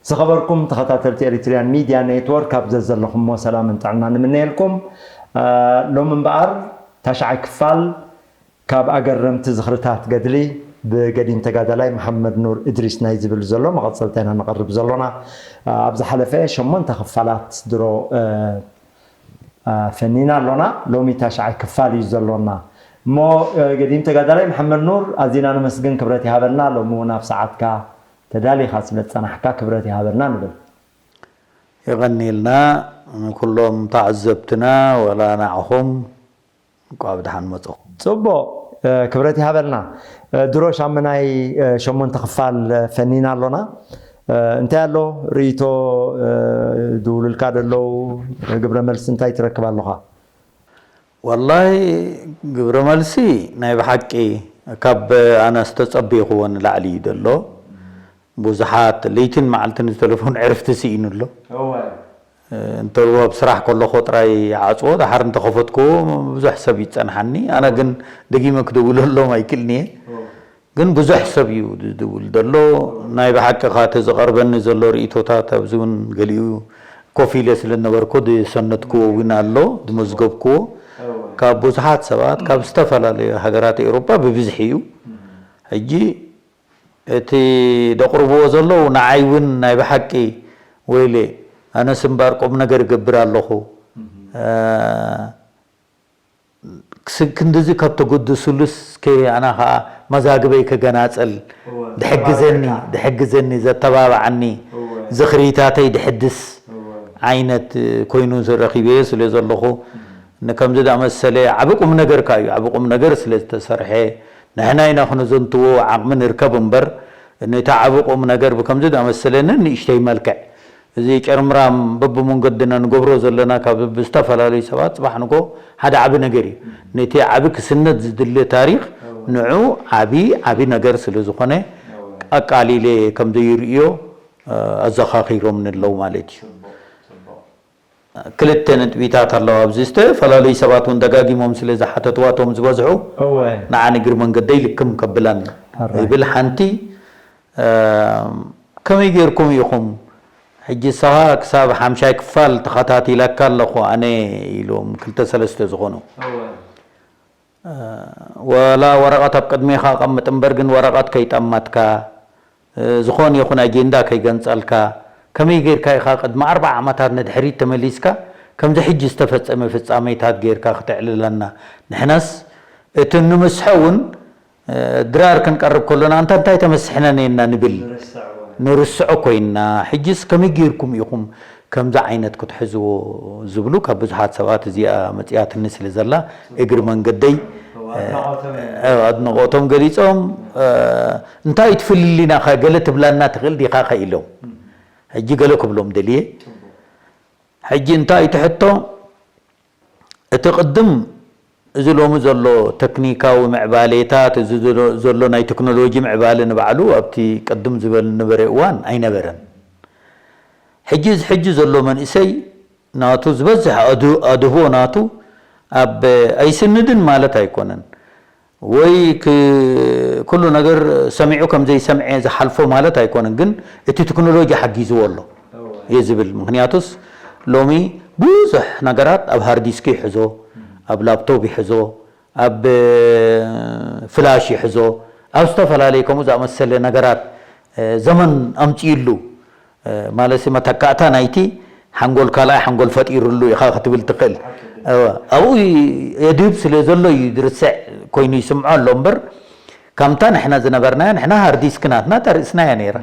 ዝኸበርኩም ተኸታተልቲ ኤሪትሪያን ሚድያ ኔትወርክ፣ ኣብ ዘዘለኹሞ ሰላምን ጥዕናን ንምነየልኩም። እ፣ ሎሚ እምበኣር ታሽዓይ ክፋል ካብ ኣገረምቲ ዝኽርታት ገድሊ ብገዲም ተጋዳላይ መሓመድ ኑር እድሪስ ናይ ዝብል ዘሎ መቐጸልታ ኢና ነቕርብ ዘሎና። እ፣ ኣብ ዝሓለፈ ሸሞንተ ክፋላት ድሮ፣ እ፣ እ፣ ፈኒና ኣሎና። ሎሚ ታሽዓይ ክፋል እዩ ዘሎና። እሞ፣ እ፣ ገዲም ተጋዳላይ መሓመድ ኑር ኣዚና ነመስግን፣ ክብረት ይሃበልና። ሎሚ እውን ኣብ ሰዓትካ ተዳሊኻ ስለ ዝጸናሕካ ክብረት ይሃበልና ንብል። የቐንየልና ንኩሎም ተዓዘብትና፣ ወላ ንዓኹም እንኳዕ ብደሓን መጻኹም። ጽቡቕ፣ እ፣ ክብረት ይሃበልና። እ፣ ድሮ ሻምናይ፣ እ፣ ሸሞንተ ክፋል፣ እ፣ ፈኒና ኣሎና። እ፣ እንታይ ኣሎ ርእይቶ፣ እ፣ ድውሉልካ ደለዉ፣ እ፣ ግብረ መልሲ እንታይ ትረክብ ኣለኻ? ወላሂ ግብረ መልሲ ናይ ብሓቂ ካብ ኣነ ዝተጸበይክዎ ንላዕሊ እዩ ደሎ። ብዙሓት ለይትን መዓልትን ዝተለፎን ዕርፍቲ ስኢኑ ኣሎ። እወ። እ፣ እንተልዎ ኣብ ስራሕ ከለኹ ጥራይ ይዓጽዎ፣ ደሓር እንተኸፈትክዎ ብዙሕ ሰብ ይጸንሓኒ። ኣነ ግን ደጊመ ክደውለሎም ኣይክእልን እየ። እወ። ግን ብዙሕ ሰብ እዩ ዝድውል ዘሎ። ናይ ብሓቂ ኻቲ ዝቐርበኒ ዘሎ ርእይቶታት ኣብዚ እውን ገሊኡ ኮፍ ኢለ ስለ ዝነበርኩ ዝሰነድክዎ እውን ኣሎ፣ ዝመዝገብክዎ። እወ። ካብ ብዙሓት ሰባት፣ ካብ ዝተፈላለዩ ሃገራት ኤውሮጳ ብብዝሒ እዩ። እም። ሕጂ እቲ ደቕርብዎ ዘለዉ ንዓይ እውን ናይ ብሓቂ ወይለ፣ ኣነስ እምበኣር ቁም ነገር እገብር ኣለኹ። እም። እ፣ ክስ-፣ ክንድዚ ካብ ተገደሱሉስ ከ ኣና ኸኣ መዛግበይ ከገናጽል እወ፣ ድሕግዘኒ፣ ተባብዐካ። ድሕግዘኒ፣ ዘተባብዓኒ፣ እወ። ዝኽሪታተይ ድሕድስ እወ። ዓይነት ኮይኑ ረኺበዮ ስለ ዘለኹ፣ እም። ንከምዚ ዝኣመሰለ ዓቢ ቁም ነገር ከኣ እዩ። ዓቢ ቁም ነገር ስለ ዝተሰርሐ፣ ንሕና ኢና ክነዘንትዎ ዓቕሚ ንርከብ እምበር፣ ነቲ ዓቢ ቁም ነገር ብከምዚ ዝኣመሰለ ንእሽተይ መልክዕ፣ እዚ ጨርምራም በብመንገድና ንገብሮ ዘለና ካብ ብዝተፈላለዩ ሰባት ጽባሕ ንግሆ ሓደ ዓቢ ነገር እዩ። ነቲ ዓቢ ክስነድ ዝድሊ ታሪኽ እወ። ንዑ ዓቢ፣ ዓቢ ነገር ስለ ዝኾነ እወ። ኣቃሊለ ከም ዘይርእዮ፣ እ፣ ኣዘኻኺሮምኒ ኣለዉ ማለት እዩ። ጽቡቕ፣ ጽቡቕ። ክልተ ነጥቢታት ኣለዋ ኣብዚ። ዝተፈላለዩ ሰባት እውን ደጋጊሞም ስለ ዝሓተትዋ እቶም ዝበዝሑ እወ። ንዓን እግሪ መንገደይ ልክም ከብላን ሕራይ። ይብል። ሓንቲ፣ እ፣ ከመይ ጌርኩም ኢኹም? ሕጂ ንስኻ ክሳብ ሓምሻይ ክፋል ተኸታቲለካ ኣለኹ ኣነ ኢሎም ክልተ ሰለስተ ዝኾኑ። እወ። እ፣ ወላ ወረቐት ኣብ ቅድሜኻ ኣቐምጥ እምበር ግን ወረቐት ከይጠመትካ፣ እ፣ ዝኾነ ይኹን ኣጀንዳ ከይገንጸልካ፣ ከመይ ጌርካ ኢኻ ቅድሚ ኣርብዓ ዓመታት ንድሕሪት ተመሊስካ ከምዚ ሕጂ ዝተፈጸመ ፍጻሜታት ጌርካ ክተዕልለና? ንሕናስ እቲ ንምስሖ እውን፣ እ፣ ድራር ክንቀርብ ከሎና እንታ እንታይ ተመስሕና ነና ንብል። ንርስዖ። ንርስዖ ኮይና። ሕጂስ ከመይ ጌርኩም ኢኹም ከምዚ ዓይነት ክትሕዝዎ ዝብሉ ካብ ብዙሓት ሰባት እዚኣ መጺኣትኒ ስለ ዘላ፣ እግሪ መንገደይ፣ እወ፣ ኣድናቖቶም እዮም። እ፣ ኣድናቖቶም ገሊጾም፣ እ፣ እንታይ እዩ እቲ ፍልልይና ኸ ገለ ትብላና ትኽእል ዲኻ ከ ኢሎም። እም። ሕጂ ገለ ክብሎም ደልየ። ጽቡቕ። ሕጂ እንታይ እዩ እቲ ሕቶ? እቲ ቅድም እዚ ሎሚ ዘሎ ተክኒካዊ ምዕባሌታት፣ እዚ ዘሎ፣ ዘሎ ናይ ቴክኖሎጂ ምዕባለ ንባዕሉ ኣብቲ ቅድም ዝበል ነበረ እዋን ኣይነበረን። ሕጂ፣ እዚ ሕጂ ዘሎ መንእሰይ ናቱ ዝበዝሕ ኣድ-፣ ኣድህቦ ናቱ ኣብ ኣይስንድን ማለት ኣይኮነን። ወይ ክ-፣ ኩሉ ነገር ሰሚዑ ከም ዘይሰምዐ ዝሓልፎ ማለት ኣይኮነን፣ ግን እቲ ቴክኖሎጂ ሓጊዝዎ ኣሎ እወ። እየ ዝብል። ምኽንያቱስ ሎሚ ብዙሕ ነገራት ኣብ ሃርድ ዲስክ ይሕዞ፣ ኣብ ላፕቶፕ ይሕዞ፣ ኣብ ፍላሽ ይሕዞ፣ ኣብ ዝተፈላለየ ከምኡ ዝኣመሰለ ነገራት፣ እ፣ ዘመን ኣምጺእሉ፣ እ፣ ማለትሲ መተካእታ ናይቲ ሓንጎል ካልኣይ ሓንጎል ፈጢሩሉ ኢኻ ክትብል ትኽእል። እወ፣ ኣብኡ የድህብ ስለ ዘሎ እዩ ዝርስዕ ኮይኑ ይስምዖ ኣሎ እምበር፣ ከምታ ንሕና ዝነበርናያ፣ ንሕና ሃርድ ዲስክ ናትና እታ ርእስናያ ነይራ፣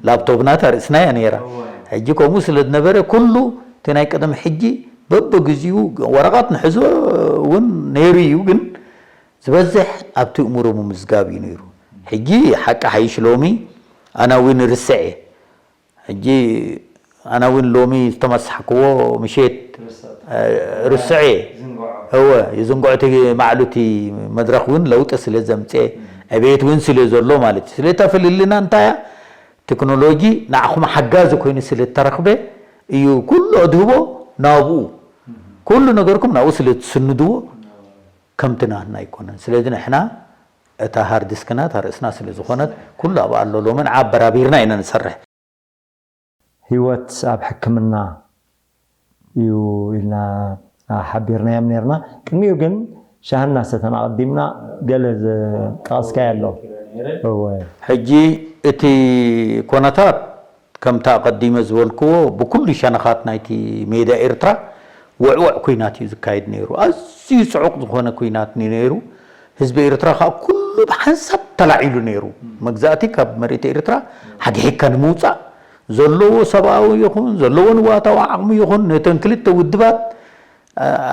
ላፕቶፕና እታ ርእስናያ ነይራ። እወ። ሕጂ ከምኡ ስለ ዝነበረ ኩሉ እቲ ናይ ቅድሚ ሕጂ በብግዚኡ ወረቐት ንሕዞ እውን ነይሩ እዩ፣ ግን ዝበዝሕ ኣብቲ እምሮ ምምዝጋብ እዩ ነይሩ። ሕጂ ሓቂ ሓይሽ ሎሚ ኣነ እውን ርስዕ እየ። ሕጂ ኣነ እውን ሎሚ ዝተመሳሕክዎ ምሸት፣ ርስዕ። እ፣ ርስዕ እየ። ዝንግዖ። እወ፣ ይዝንግዖ። እቲ ባዕሉ እቲ መድረኽ እውን ለውጢ ስለ ዘምጽኤ፣ ዕቤት እውን ስለ ዘሎ ማለት እዩ። ስለ እታ ፍልልና እንታይ እያ? ቴክኖሎጂ ንዓኹም ሓጋዚ ኮይኑ ስለ እተረኽበ እዩ ኩሉ ኣድህቦ ናብኡ። ኩሉ ነገርኩም ናብኡ ስለ እትስንድዎ ከምቲ ናትና ኣይኮነን። ስለዚ ንሕና እታ ሃርድ ዲስክና እታ ርእስና ስለ ዝኾነት ኩሉ ኣብኣ ኣሎ። ሎሚ ንዓ ኣበራቢርና ኢና ንሰርሕ። ህይወት ኣብ ሕክምና እዩ ኢልና ሓቢርናዮም ነርና። ቅድሚኡ ግን ሻሂ እናሰተና ኣቐዲምና ገለ ዝጠቐስካዮ ኣሎ። እወ። ሕጂ እቲ ኮነታት ከምቲ ኣቐዲመ ዝበልክዎ ብኩሉ ሸነኻት ናይቲ ሜዳ ኤርትራ ውዕውዕ ኩናት እዩ ዝካየድ ነይሩ። ኣዝዩ ጽዑቕ ዝኾነ ኩናት እዩ ነይሩ። ህዝቢ ኤርትራ ከኣ ኩሉ ብሓንሳብ ተላዒሉ ነይሩ። መግዛእቲ ካብ መሬት ኤርትራ ሓግሒግካ ንምውጻእ ዘለዎ ሰብኣዊ ይኹን ዘለዎ ንዋታዊ ዓቕሚ ይኹን ነተን ክልተ ውድባት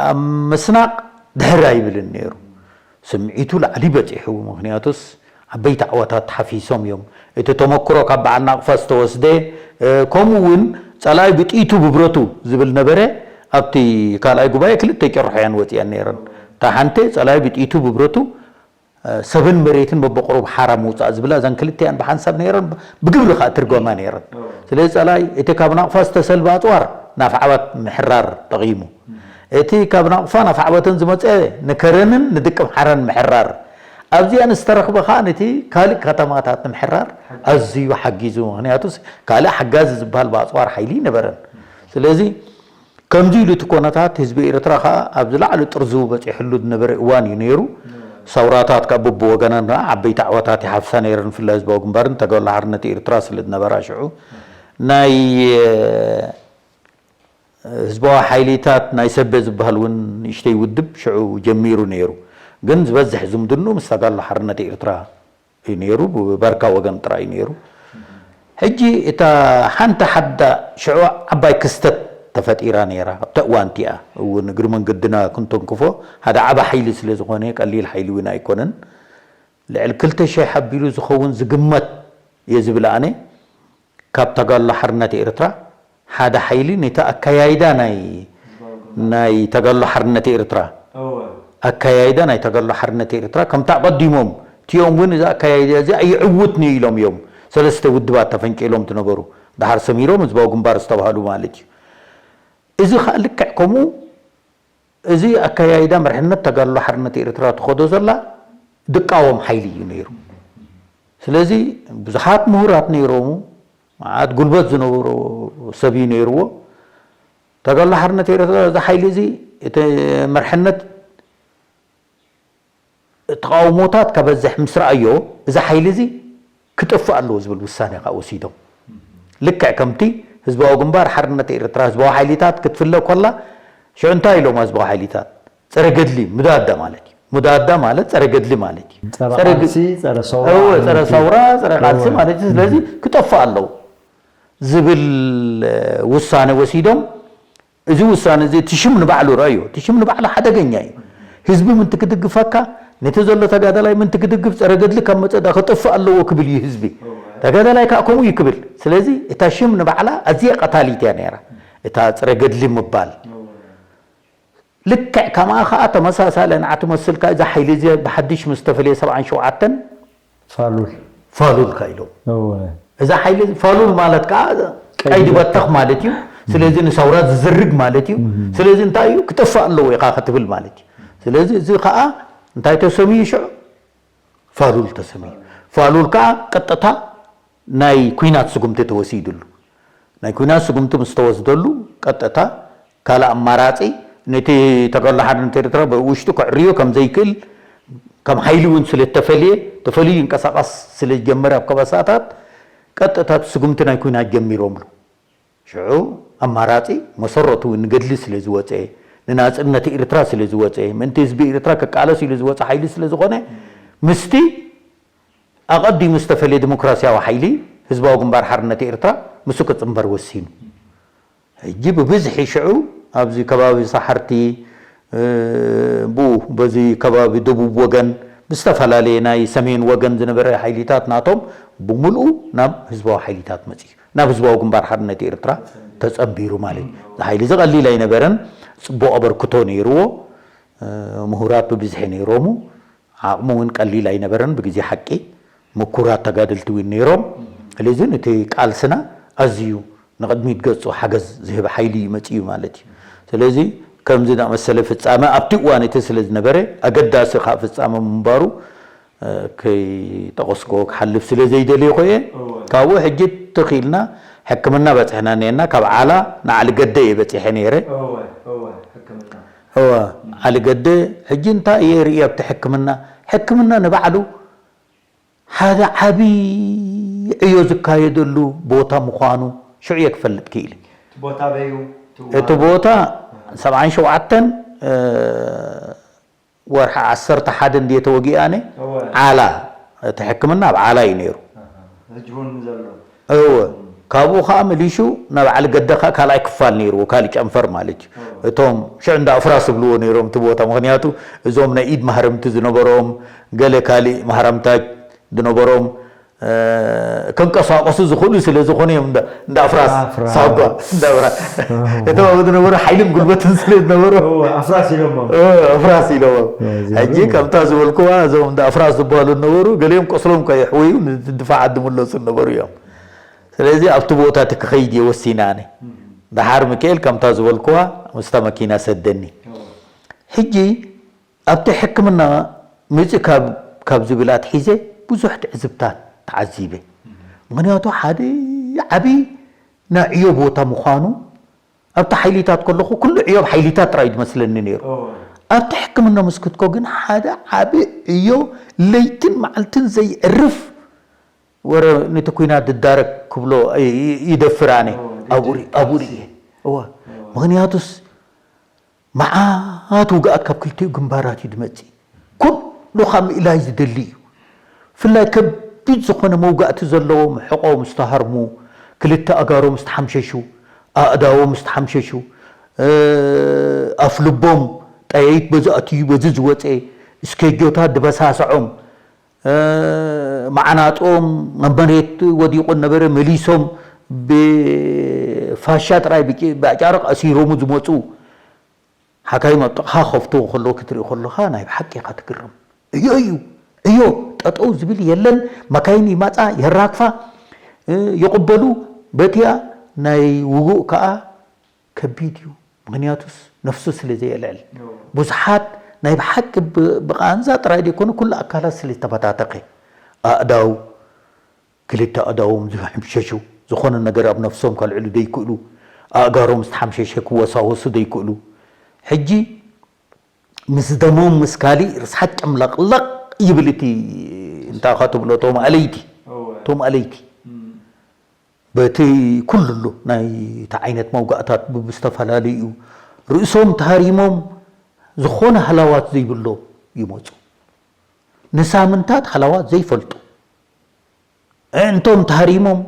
ኣብ ምስናቕ ድሕር ኣይብልን ነይሩ። ስምዒቱ ላዕሊ በጺሑ። ምኽንያቱስ ዓበይቲ ዓወታት ሓፊሶም እዮም። እቲ ተመክሮ ካብ በዓል ናቕፋ ዝተወስደ፣ ከምኡ እውን ጸላኢ ብጥይቱ ብብረቱ ዝብል ነበረ። ኣብቲ ካልኣይ ጉባኤ ክልተ ጭርሖ እየን ወጺኣን ነይረን። እታ ሓንቲ ጸላኢ ብጥይቱ ብብረቱ ሰብን መሬትን በበቑሩብ ሓራ ምውጻእ ዝብላ እዘን ክልቲኣን ብሓንሳብ ነይረን፣ ብግብሪ ከኣ ትርጎማ ነይረን። ስለዚ ጸላኢ እቲ ካብ ናቕፋ ዝተሰልበ ኣጽዋር ናፍ ዓባት ምሕራር ጠቒሙ። እቲ ካብ ናቕፋ ናፍ ዓበትን ዝመጸ ንከረንን ንድቅም ሓራን ምሕራር። ኣብዚኣን ዝተረኽበ ከኣ ነቲ ካልእ ከተማታት ንምሕራር ኣዝዩ ሓጊዙ። ምኽንያቱ ካልእ ሓጋዚ ዝበሃል ብኣጽዋር ሓይሊ ይነበረን። ስለዚ ከምዚ ኢሉ እቲ ኮነታት ህዝቢ ኤርትራ ከኣ ኣብ ዝለዓለ ጥርዙ በጺሕሉ ዝነበረ እዋን እዩ ነይሩ። ሰውራታት ከኣ በብወገነን ከኣ ዓበይቲ ዓወታት ይሓፍሳ ነይረን። ብፍላይ ህዝባዊ ግንባርን ተጋድሎ ሓርነት ኤርትራ ስለ ዝነበራ ሽዑ ናይ ህዝባዊ ሓይሊታት ናይ ሰበ ዝበሃል እውን ንእሽተይ ውድብ ሽዑ ጀሚሩ ነይሩ። ግን ዝበዝሕ ዝምድንኡ ምስ ተጋድሎ ሓርነት ኤርትራ እዩ ነይሩ፣ ብበርካ ወገን ጥራይ እዩ ነይሩ። ሕጂ እታ ሓንቲ ሓዳ ሽዑ ዓባይ ክስተት ተፈጢራ ነይራ ኣብታ እዋን እቲኣ። እውን እግሪ መንገድና ክንተንክፎ ሓደ ዓቢ ሓይሊ ስለ ዝኾነ ቀሊል ሓይሊ እውን ኣይኮነን። ልዕሊ ክልተ ሽሕ ኣቢሉ ዝኸውን ዝግመት እየ ዝብል ኣነ ካብ ተጋድሎ ሓርነት ኤርትራ ሓደ ሓይሊ ነቲ ኣከያይዳ ናይ ናይ ተጋድሎ ሓርነት ኤርትራ ኣከያይዳ ናይ ተጋድሎ ሓርነት ኤርትራ ከምቲ ኣቐዲሞም እቲኦም እውን እዚ ኣከያይዳ እዚ ኣይዕውትን እዩ ኢሎም እዮም ሰለስተ ውድባት ተፈንቂሎም ዝነበሩ። ደሓር ሰሚሮም ህዝባዊ ግንባር ዝተባህሉ ማለት እዩ። እዚ ከዓ ልክዕ ከምኡ እዚ ኣከያይዳ መርሕነት ተጋድሎ ሓርነት ኤርትራ ትኸዶ ዘላ ድቃወም ሓይሊ እዩ ነይሩ። ስለዚ ብዙሓት ምሁራት ነይሮሙ፣ መዓት ጉልበት ዝነበሮ ሰብ እዩ ነይርዎ። ተጋድሎ ሓርነት ኤርትራ እዚ ሓይሊ እዚ እቲ መርሕነት ተቃውሞታት ከበዝሕ ምስ ረኣዮ እዚ ሓይሊ እዚ ክጠፍእ ኣለዎ ዝብል ውሳኔ ከዓ ወሲዶም። ልክዕ ከምቲ ህዝባዊ ግንባር ሓርነት ኤርትራ ህዝባዊ ሓይሊታት ክትፍለ ኮላ ሽዑ እንታይ ኢሎም ህዝባዊ ሓይሊታት? ጸረ ገድሊ ሙዳዳ ማለት እዩ። ሙዳዳ ማለት ጸረ ገድሊ ማለት እዩ። ጸረ ጸረ ገ- ቃልሲ፣ ጸረ ሰውራ እወ፣ ጸረ ዓይነት እዩ። ሰውራ፣ ጸረ ቃልሲ እወ። ማለት እዩ። ስለዚ ክጠፍእ ኣለዎ ዝብል ውሳኔ ወሲዶም። እዚ ውሳነ እዚ እቲ ሽም ንባዕሉ ረኣዮ። እቲ ሽም ንባዕሉ ሓደገኛ እዩ። ህዝቢ ምንቲ ክድግፈካ፣ ነቲ ዘሎ ተጋዳላይ ምንቲ ክድግፍ ጸረ ገድሊ ካብ መጸ ዳ ክጠፍእ ኣለዎ ክብል እዩ ህዝቢ። ተጋዳላይ ከዓ ከምኡ እዩ ክብል። ስለዚ እታ ሽም ንባዕላ ኣዝያ ቀታሊት እያ ነይራ። እታ ጸረ ገድሊ ምባል። ልክዕ ከምኣ ከዓ ተመሳሳሊ ንዓ ትመስል ከዓ እዛ ሓይሊ እዚ ብሓድሽ ምስ ተፈልየ ሰብዓን ሸውዓተን ፋሉል። ፋሉል ከ ኢሎም። እወ። እዛ ሓይሊ ፋሉል ማለት ከዓ ቀይዲ ቀይዲ በተኽ ማለት እዩ። ስለዚ ንሳውራ ዝዝርግ ማለት እዩ። እም። ስለዚ እንታይ እዩ? ክጠፍእ ኣለዎ ኢኻ ክትብል ማለት እዩ። ስለዚ እዚ ከዓ እንታይ ተሰምዩ ሽዑ? ፋሉል ተሰምዩ። ፋሉል ከዓ ቀጥታ ናይ ኲናት ስጉምቲ ተወሲድሉ። ናይ ኲናት ስጉምቲ ምስ ተወስደሉ ቀጥታ ካልእ ኣማራጺ ነቲ ተጋድሎ ሓርነት ኤርትራ ብውሽጡ ከዕርዮ ከም ዘይክእል ከም ሓይሊ እውን ስለ ተፈልየ፣ ተፈልዩ ይንቀሳቐስ ስለ ዝጀመረ ኣብ ከበሳታት ቀጥታ እቲ ስጉምቲ ናይ ኲናት ጀሚሮምሉ። ሽዑ ኣማራጺ መሰረቱ እውን ንገድሊ ስለ ዝወጸ፣ ንናጽነት ኤርትራ ስለ ዝወጸ፣ ምእንቲ ህዝቢ ኤርትራ ክቃለስ ኢሉ ዝወጸ ሓይሊ ስለ ዝኾነ ምስቲ ኣቐዲሙ ዝተፈልየ ዲሞክራስያዊ ሓይሊ ህዝባዊ ግንባር ሓርነት ኤርትራ ምስኡ ክጽንበር ወሲኑ። ሕጂ ብብዝሒ ሽዑ ኣብዚ ከባቢ ሰሓርቲ፣ እ፣ ብኡ በዚ ከባቢ ደቡብ ወገን ብዝተፈላለየ ናይ ሰሜን ወገን ዝነበረ ሓይሊታት ናቶም ብምልኡ ናብ ህዝባዊ ሓይሊታት መጺኡ። ናብ ህዝባዊ ግንባር ሓርነት ኤርትራ ተጸንቢሩ ማለት እዩ። እዚ ሓይሊ እዚ ቀሊል ኣይነበረን፣ ጽቡቕ ኣበርክቶ ነይርዎ። እ፣ ምሁራት ብብዝሒ ነይሮሙ። ዓቕሙ እውን ቀሊል ኣይነበረን ብግዜ ሓቂ። ምኩራት ተጋደልቲ እውን ነይሮም። ስለዚ ነቲ ቃልስና ኣዝዩ ንቕድሚት ገጹ ሓገዝ ዝህብ ሓይሊ እዩ መጺኡ ማለት እዩ። ስለዚ ከምዚ ዝኣመሰለ ፍጻመ ኣብቲ እዋን እቲ ስለ ዝነበረ ኣገዳሲ ካብ ፍጻመ ምንባሩ፣ እ፣ ከይጠቐስክዎ ክሓልፍ ስለ ዘይደለይኩ እየ። እወ። ካብኡ ሕጂ ትኽ ኢልና ሕክምና በጺሕና እኒኤና። ካብ ዓላ ንዓሊ ገደ እየ በጺሐ ነይረ። እወ እወ ሕክምና እወ ዓሊ ገደ። ሕጂ እንታይ እየ ርእየ ኣብቲ ሕክምና? ሕክምና ንባዕሉ ሓደ ዓቢ ዕዮ ዝካየደሉ ቦታ ምዃኑ ሽዑ እየ ክፈልጥ ክኢለ። እቲ ቦታ በዩ እቲ ቦታ ሰብዓን ሸውዓተን ወርሒ ዓሰርተ ሓደ እንድየ ተወጊኣ ኣነ። እወ ዓላ፣ እቲ ሕክምና ኣብ ዓላ እዩ ነይሩ። ህጅቡን ዘሎ እወ ካብኡ ከዓ መሊሹ ናብ ዓሊ ገደ ከዓ ካልኣይ ክፋል ነይርዎ፣ ካሊእ ጨንፈር ማለት እዩ። እቶም ሽዑ እንዳ ኣፍራስ ዝብልዎ ነይሮም እቲ ቦታ፣ ምክንያቱ እዞም ናይ ኢድ ማህረምቲ ዝነበሮም፣ ገለ ካሊእ ማህረምታት ዝነበሮም፣ እ፣ ከንቀሳቀሱ ዝኽእሉ ስለ ዝኾኑ እዮም እንዳ- እንዳ ኣፍራስ ኣፍራስ። ሳጓ እንዳ ኣፍራስ እቶም ኣብኡ ዝነበሩ ሓይልን ጉልበትን ስለ ዝነበሩ እወ ኣፍራስ ኢሎሞም እ፣ ኣፍራስ ኢሎዎም። እዚ ሕጂ ነው። ከምታ ዝበልኩዋ እዞም እንዳ ኣፍራስ ዝበሃሉ ነበሩ፣ ገሊኦም ቆስሎም ከየሕወዩ ንድፋዓት ዝምለሱ ነበሩ እዮም። ስለዚ ኣብቲ ቦታ እቲ ክኸይድ እየ ወሲነ ኣነ። ደሓር ሚካኤል ከምታ ዝበልኩዋ ምስታ መኪና ሰደኒ። ሕጂ ኣብቲ ሕክምና ምጽእ ካብ ካብ ዝብል ኣትሒዘ ብዙሕ ትዕዝብታት ተዓዚበ። ምክንያቱ ሓደ ዓቢ ናይ ዕዮ ቦታ ምዃኑ ኣብቲ ሓይሊታት ከለኹ ኩሉ ዕዮ ኣብ ሓይሊታት ጥራይ እዩ ዝመስለኒ ነይሩ። ኣብቲ ሕክምና ምስ ክትኮ ግን ሓደ ዓቢ ዕዮ ለይትን መዓልትን ዘይዕርፍ ወረ ነቲ ኲናት ዝዳረግ ክብሎ ይደፍር ኣነ ኣብኡ ርኢ- ኣብኡ ርእየ። እወ ምክንያቱስ መዓት ውግኣት ካብ ክልቲኡ ግንባራት እዩ ዝመጽእ። ኩሉ ካብ ምእላይ ዝደሊ እዩ። ፍላይ ከቢድ ዝኾነ መውጋእቲ ዘለዎም ሕቖም ዝተሃርሙ፣ ክልተ ኣጋሮም ዝተሓምሸሹ፣ ኣእዳዎም ዝተሓምሸሹ፣ ኣፍልቦም ጠያይት በዚ ኣትዩ በዚ ዝወፀ፣ እስኬጆታት ዝበሳስዖም፣ መዓናጥኦም ኣብ መሬት ወዲቑ ነበረ፣ መሊሶም ብፋሻ ጥራይ ብኣጫርቕ ኣሲሮሙ ዝመፁ ሓካይም ኣብ ጥቕኻ ከፍትዎ ከለዉ ክትርኢ ከለኻ ናይ ብሓቂ ኢኻ ትግረም። እዮ እዩ እዮ ጠጠው ዝብል የለን። መካይን ይመፃ የራግፋ ይቕበሉ በቲያ ናይ ውጉእ ከዓ ከቢድ እዩ። ምክንያቱስ ነፍሱ ስለ ዘየልዕል ብዙሓት ናይ ብሓቂ ብቃንዛ ጥራይ ዘይኮነ ኩሉ ኣካላት ስለ ዝተበታተኸ ኣእዳው ክልተ ኣእዳዎም ዝሕምሸሹ ዝኾነ ነገር ኣብ ነፍሶም ከልዕሉ ዘይክእሉ ኣእጋሮም ዝተሓምሸሸ ክወሳወሱ ዘይክእሉ ሕጂ ምስ ደሞም ምስ ካሊእ ርስሓት ጨምለቕለቕ ይብል እቲ እንታይ ኢኻ ትብሎ እቶም ኣለይቲ እቶም ኣለይቲ በቲ ኩሉ ኣሎ ናይቲ ዓይነት መውጋእታት ብዝተፈላለዩ እዩ ርእሶም ተሃሪሞም ዝኾነ ሃላዋት ዘይብሎ ይመፁ ንሳምንታት ሃላዋት ዘይፈልጡ ኣዕንቶም ተሃሪሞም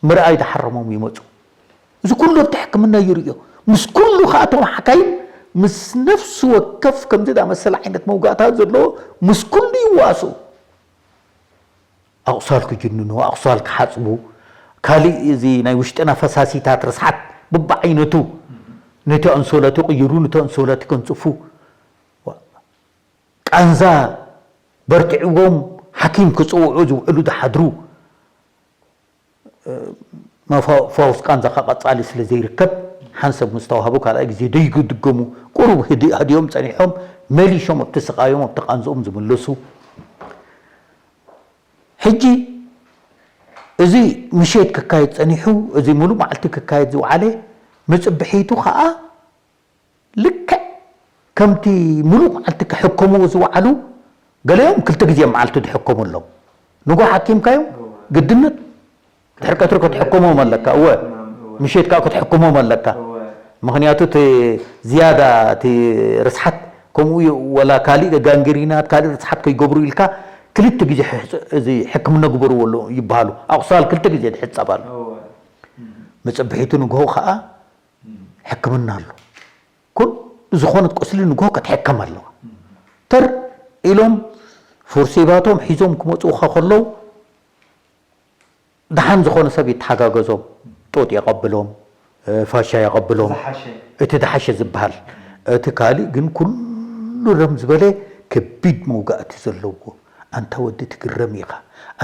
ምርኣይ ዝሓረሞም ይመፁ። እዚ ኩሉ ኣብቲ ሕክምና ይርእዮ። ምስ ኩሉ ከዓ እቶም ሓካይም ምስ ነፍሲ ወከፍ ከምዚ ዝኣመሰለ ዓይነት መውጋእታት ዘለዎ ምስ ኩሉ ይዋስኡ። ኣቑሳል ክጅንኑ፣ ኣቑሳል ክሓፅቡ፣ ካሊእ እዚ ናይ ውሽጥና ፈሳሲታት ርስሓት በብዓይነቱ ነቲ ኣንሶለት ይቕይሩ፣ ነቲ ኣንሶለት ከንፅፉ፣ ቃንዛ በርቲዕዎም ሓኪም ክፅውዑ ዝውዕሉ ዝሓድሩ መፋውስ ቃንዛኻ ቀፃሊ ስለ ዘይርከብ ሓንሰብ ምስ ተዋህቡ ካልኣይ ግዜ ደይግድገሙ ቁሩብ ህድእ ሃድዮም ፀኒሖም መሊሾም ኣብቲ ስቃዮም ኣብቲ ቃንዝኦም ዝምለሱ ሕጂ እዚ ምሸት ክካየድ ፀኒሑ እዚ ሙሉእ መዓልቲ ክካየድ ዝወዓለ መፅብሒቱ ከዓ ልክዕ ከምቲ ሙሉእ መዓልቲ ክሕከምዎ ዝወዓሉ ገሊኦም ክልተ ግዜ መዓልቲ ዝሕከሙ ኣለዉ። ንጎ ሓኪምካዮም ግድነት ድሕሪ ቀትሪ ክትሕክሞም ኣለካ። እወ ምሸት ከዓ ክትሕክሞም ኣለካ። ምክንያቱ እቲ ዝያዳ እቲ ርስሓት ከምኡ እዩ ወላ ካሊእ ጋንግሪናት ካሊእ ርስሓት ከይገብሩ ኢልካ ክልተ ግዜ እዚ ሕክምና ግበርዎ ኣሎ ይበሃሉ። ኣቑሳል ክልተ ግዜ ዝሕፀብ ኣሎ። መፀብሒቱ ንግሆ ከዓ ሕክምና ኣሎ። ኩሉ ዝኾነት ቁስሊ ንግሆ ክትሕከም ኣለዋ። ተር ኢሎም ፎርሴባቶም ሒዞም ክመፁኻ ከለዉ ደሓን ዝኾነ ሰብ ይተሓጋገዞም። ጡጥ የቐብሎም፣ ፋሻ የቐብሎም። እቲ ዝሓሸ ዝበሃል። እቲ ካሊእ ግን ኩሉ ረም ዝበለ ከቢድ መውጋእቲ ዘለዎ። ኣንታ ወዲ ትግረም ኢኻ።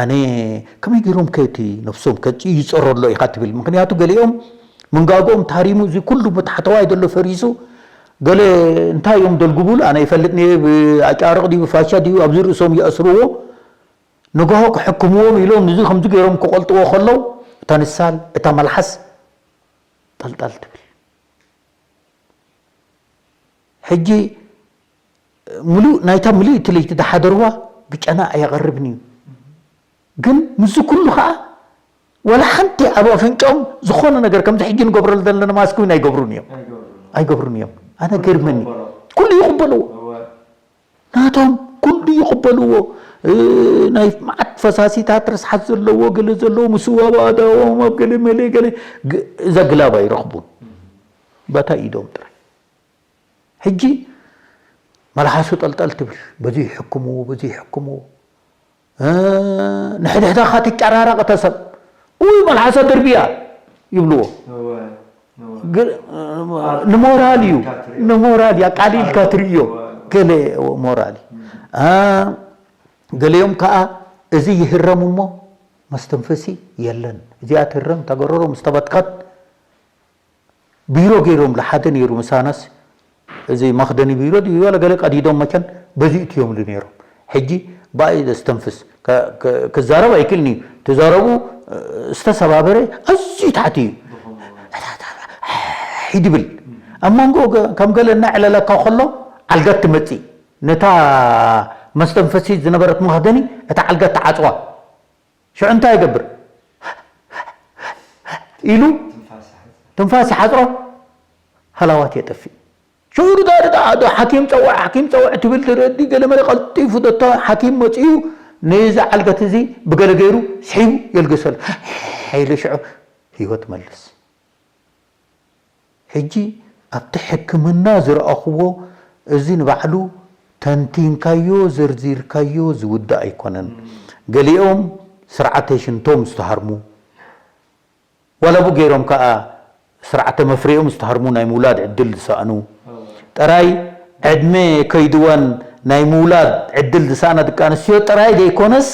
ኣነ ከመይ ገይሮም ከ እቲ ነፍሶም ከ ይፀረሎ ኢኻ ትብል። ምክንያቱ ገሊኦም መንጋግኦም ታሪሙ እዚ ኩሉ ብታሕተዋይ ዘሎ ፈሪሱ ገለ እንታይ እዮም ደልጉቡል ኣነ ይፈልጥ ነ ብኣጫርቕ ድዩ ብፋሻ ድዩ ኣብዚ ርእሶም ይኣስርዎ ንግሆ ክሕክምዎም ኢሎም ንዚ ከምዚ ገይሮም ክቆልጥዎ ከለው እታ ንሳል፣ እታ መልሓስ ጠልጠል ትብል። ሕጂ ምሉእ ናይታ ምልእቲ ለይቲ ዝሓደርዋ ብጨና ኣየቐርብን እዩ። ግን ምስዚ ኩሉ ኸኣ ዋላ ሓንቲ ኣብ ኣፍንጫኦም ዝኾነ ነገር ከምዚ ሕጂ ንገብረሉ ዘለና ማስክ እውን ኣይገብሩን እዮም። ኣይገብሩን እዮም። ኣነ ገርመኒ። ኩሉ ይቕበልዎ። ናቶም ኩሉ ይቕበልዎ። እ፣ ናይ መዓት ፈሳሲታት ርስሓት ዘለዎ፣ ገለ ዘለዎ፣ ምስዋ ኣእዳዎም ኣብ ገለ መለ ገለ ግ-፣ እዛ ግላብ ኣይረኽቡን። በታ ኢዶም ጥራይ። ሕጂ መልሓሱ ጠልጠል ትብል፣ በዚ ይሕክምዎ፣ በዚ ይሕክምዎ። እ፣ ንሕድሕዳኻ ትጨራረቕ እታ ሰብ። "ውይ፣ መልሓሳ ደርብያ" ይብልዎ። እወ፣ እወ። ግ-፣ ንሞራል እዩ። ኣቃሊልካ ትርእዮ። ንሞራል እዩ፣ ኣቃሊልካ ትርእዮ። እወ፣ እወ። ገለ ሞራል እዩ። እም። እ፣ ገሊኦም ከኣ እዚ ይህረም እሞ መስተንፈሲ የለን። እዚኣ ትህረም፣ እታ ጎረሮ ምስ ተበትኸት ቢሮ ገይሮምሉ፣ ሓደ ነይሩ ምሳናስ፣ እዚ መኽደኒ ቢሮ ድዩ ዋላ ገለ ቀዲዶም መቸን በዚ እትዮምሉ ነይሮም። ሕጂ ብኣይ ዘስተንፍስ፣ ከ-፣ ከ-፣ ክዛረብ ኣይክእልን እዩ። ትዛረቡ፣ ዝተሰባበረ ኣዝዩ ታሕቲ እዩ። ይድብል። ኣብ መንጎ ገ-፣ ከም ገለ እናዕለለካ ከሎ ዓልጋት ትመጽእ። ነታ መስተንፈሲት ዝነበረት መኽደኒ እታ ዓልጋት ትዓጽዋ። ሽዑ እንታይ ይገብር? ኢሉ ትንፋስ ይሓጽሮ። ትንፋስ ይሓጽሮ፣ ሃላዋት የጠፍእ። ሽዑ ዳ-፣ ዳ-፣ ዳ-፣ ሓኪም ጸውዕ፣ ሓኪም ጸውዕ ትብል ትረዲ፣ ገለ መለ ቀልጢፉ ደቶ ሓኪም መጺኡ፣ ነዚ ዓልገት እዚ ብገለ ገይሩ ስሒቡ የልግሰሉ። ኢሉ ሽዑ ህይወት መልስ። ሕጂ ኣብቲ ሕክምና ዝረኣኽዎ፣ እዚ ንባዕሉ ተንቲንካዮ፣ ዘርዚርካዮ ዝውዳእ ኣይኮነን። እም። ገሊኦም ስርዓተ ሽንቶም ዝተሃርሙ፣ ዋላ ብኡ ገይሮም ከኣ ስርዓተ መፍረዮም ዝተሃርሙ፣ ናይ ምውላድ ዕድል ዝሰኣኑ፣ እወ። ጥራይ ዕድመ ከይድወን ናይ ምውላድ ዕድል ዝሰኣና ደቂ ኣንስትዮ ጥራይ ዘይኮነስ፣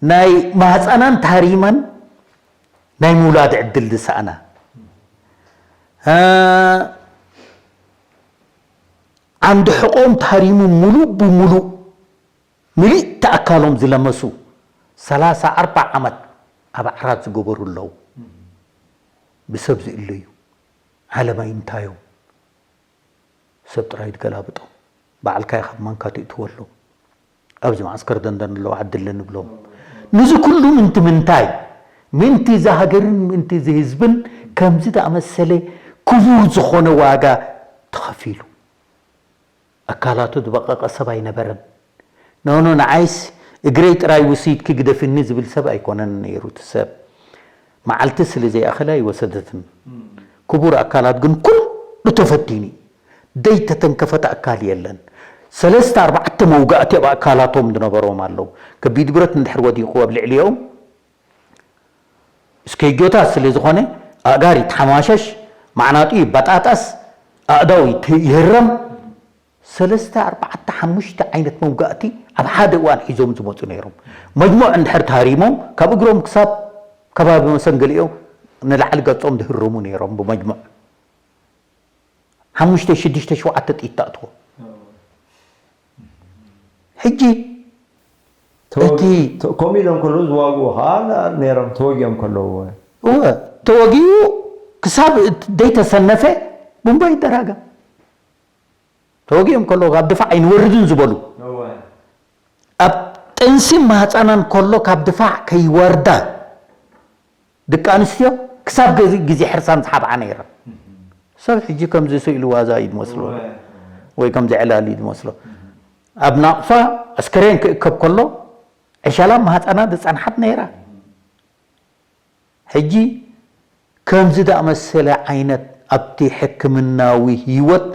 ናይ ማህፀናን ታሪመን ናይ ምውላድ ዕድል ዝሰኣና፣ እ፣ ዓንዲ ሕቖም ታሪሙ ሙሉእ ብሙሉእ ምልእቲ ኣካሎም ዝለመሱ፣ ሰላሳ ኣርባዓ ዓመት ኣብ ዓራት ዝገበሩ ኣለዉ። ብሰብ ዝእለዩ፣ ዓለም ኣይንታዮም። ሰብ ጥራይ ትገላብጦም። ባዕልካ ኢኻ ብማንካ ትእትወሎም። ኣብዚ መዓስከር ደንደን ኣለዉ ዓዲ ኣለኒ ብሎም። ንዚ ኩሉ ምንቲ ምንታይ? ምንቲ እዚ ሃገርን ምንቲ እዚ ህዝብን ከምዚ ዝኣመሰለ ክቡር ዝኾነ ዋጋ ተኸፊሉ። ኣካላቱ ዝበቐቐ ሰብ ኣይነበረን። ኖኖ፣ ንዓይስ እግረይ ጥራይ ውስይትኪ ግደፍኒ ዝብል ሰብ ኣይኮነን ነይሩ እቲ ሰብ። መዓልቲ ስለ ዘይኣኸለ ኣይወሰደትን። እም። ክቡር ኣካላት ግን ኩሉ ተፈቲኑ። ደይተተንከፈት ኣካል የለን። ሰለስተ ኣርባዕተ መውጋእቲ ኣብ ኣካላቶም ዝነበሮም ኣለዉ። ከቢድ ብረት እንድሕር ወዲቑ ኣብ ልዕሊኦም፣ እስከይጆታት ስለ ዝኾነ፣ ኣእጋር ይተሓማሸሽ፣ ማዕናጡ ይበጣጠስ፣ ኣእዳው ይት-፣ ይህረም። ሰለስተ፣ ኣርባዕተ፣ ሓሙሽተ ዓይነት መውጋእቲ ኣብ ሓደ እዋን ሒዞም ዝመጹ ነይሮም። መጅሙዕ እንድሕር ተሃሪሞም፣ ካብ እግሮም ክሳብ ከባቢ መሰንገሊኦም ንላዕሊ ገጾም ዝህረሙ ነይሮም ብመጅሙዕ። ሓሙሽተ፣ ሽዱሽተ፣ ሸውዓተ ጥይት ተእትዎ። ሕጂ ተወግ-፣ እቲ ተ-፣ ከምኡ ኢሎም ከለዉ ዝዋግኡ ኸዓ ነ-፣ ነይሮም፣ ተወጊኦም ከለዉ። እወ፣ ተወጊኡ ክሳብ እት-፣ ዘይተሰነፈ ቡምባ ይደራገም። ተወጊኦም ከለዉ ካብ ድፋዕ ኣይንወርድን ዝበሉ። እወ። ኣብ ጥንሲ ማህፀናን ከሎ ካብ ድፋዕ ከይወርዳ ደቂ ኣንስትዮ ክሳብ ገዚ-፣ ግዜ ሕርሳን ዝሓብዓ ነይረን። ሰብ ሕጂ ከምዚ ስኢሉ ዋዛ እዩ ዝመስሎ። እወ። ወይ ከምዚ ዕላል እዩ ዝመስሎ። ኣብ ናቕፋ ኣስከሬን ክእከብ ከሎ ዕሸላ ማህፀና ዝፀንሓት ነይራ። ሕጂ ከምዚ ዝኣመሰለ ዓይነት ኣብቲ ሕክምናዊ ህይወት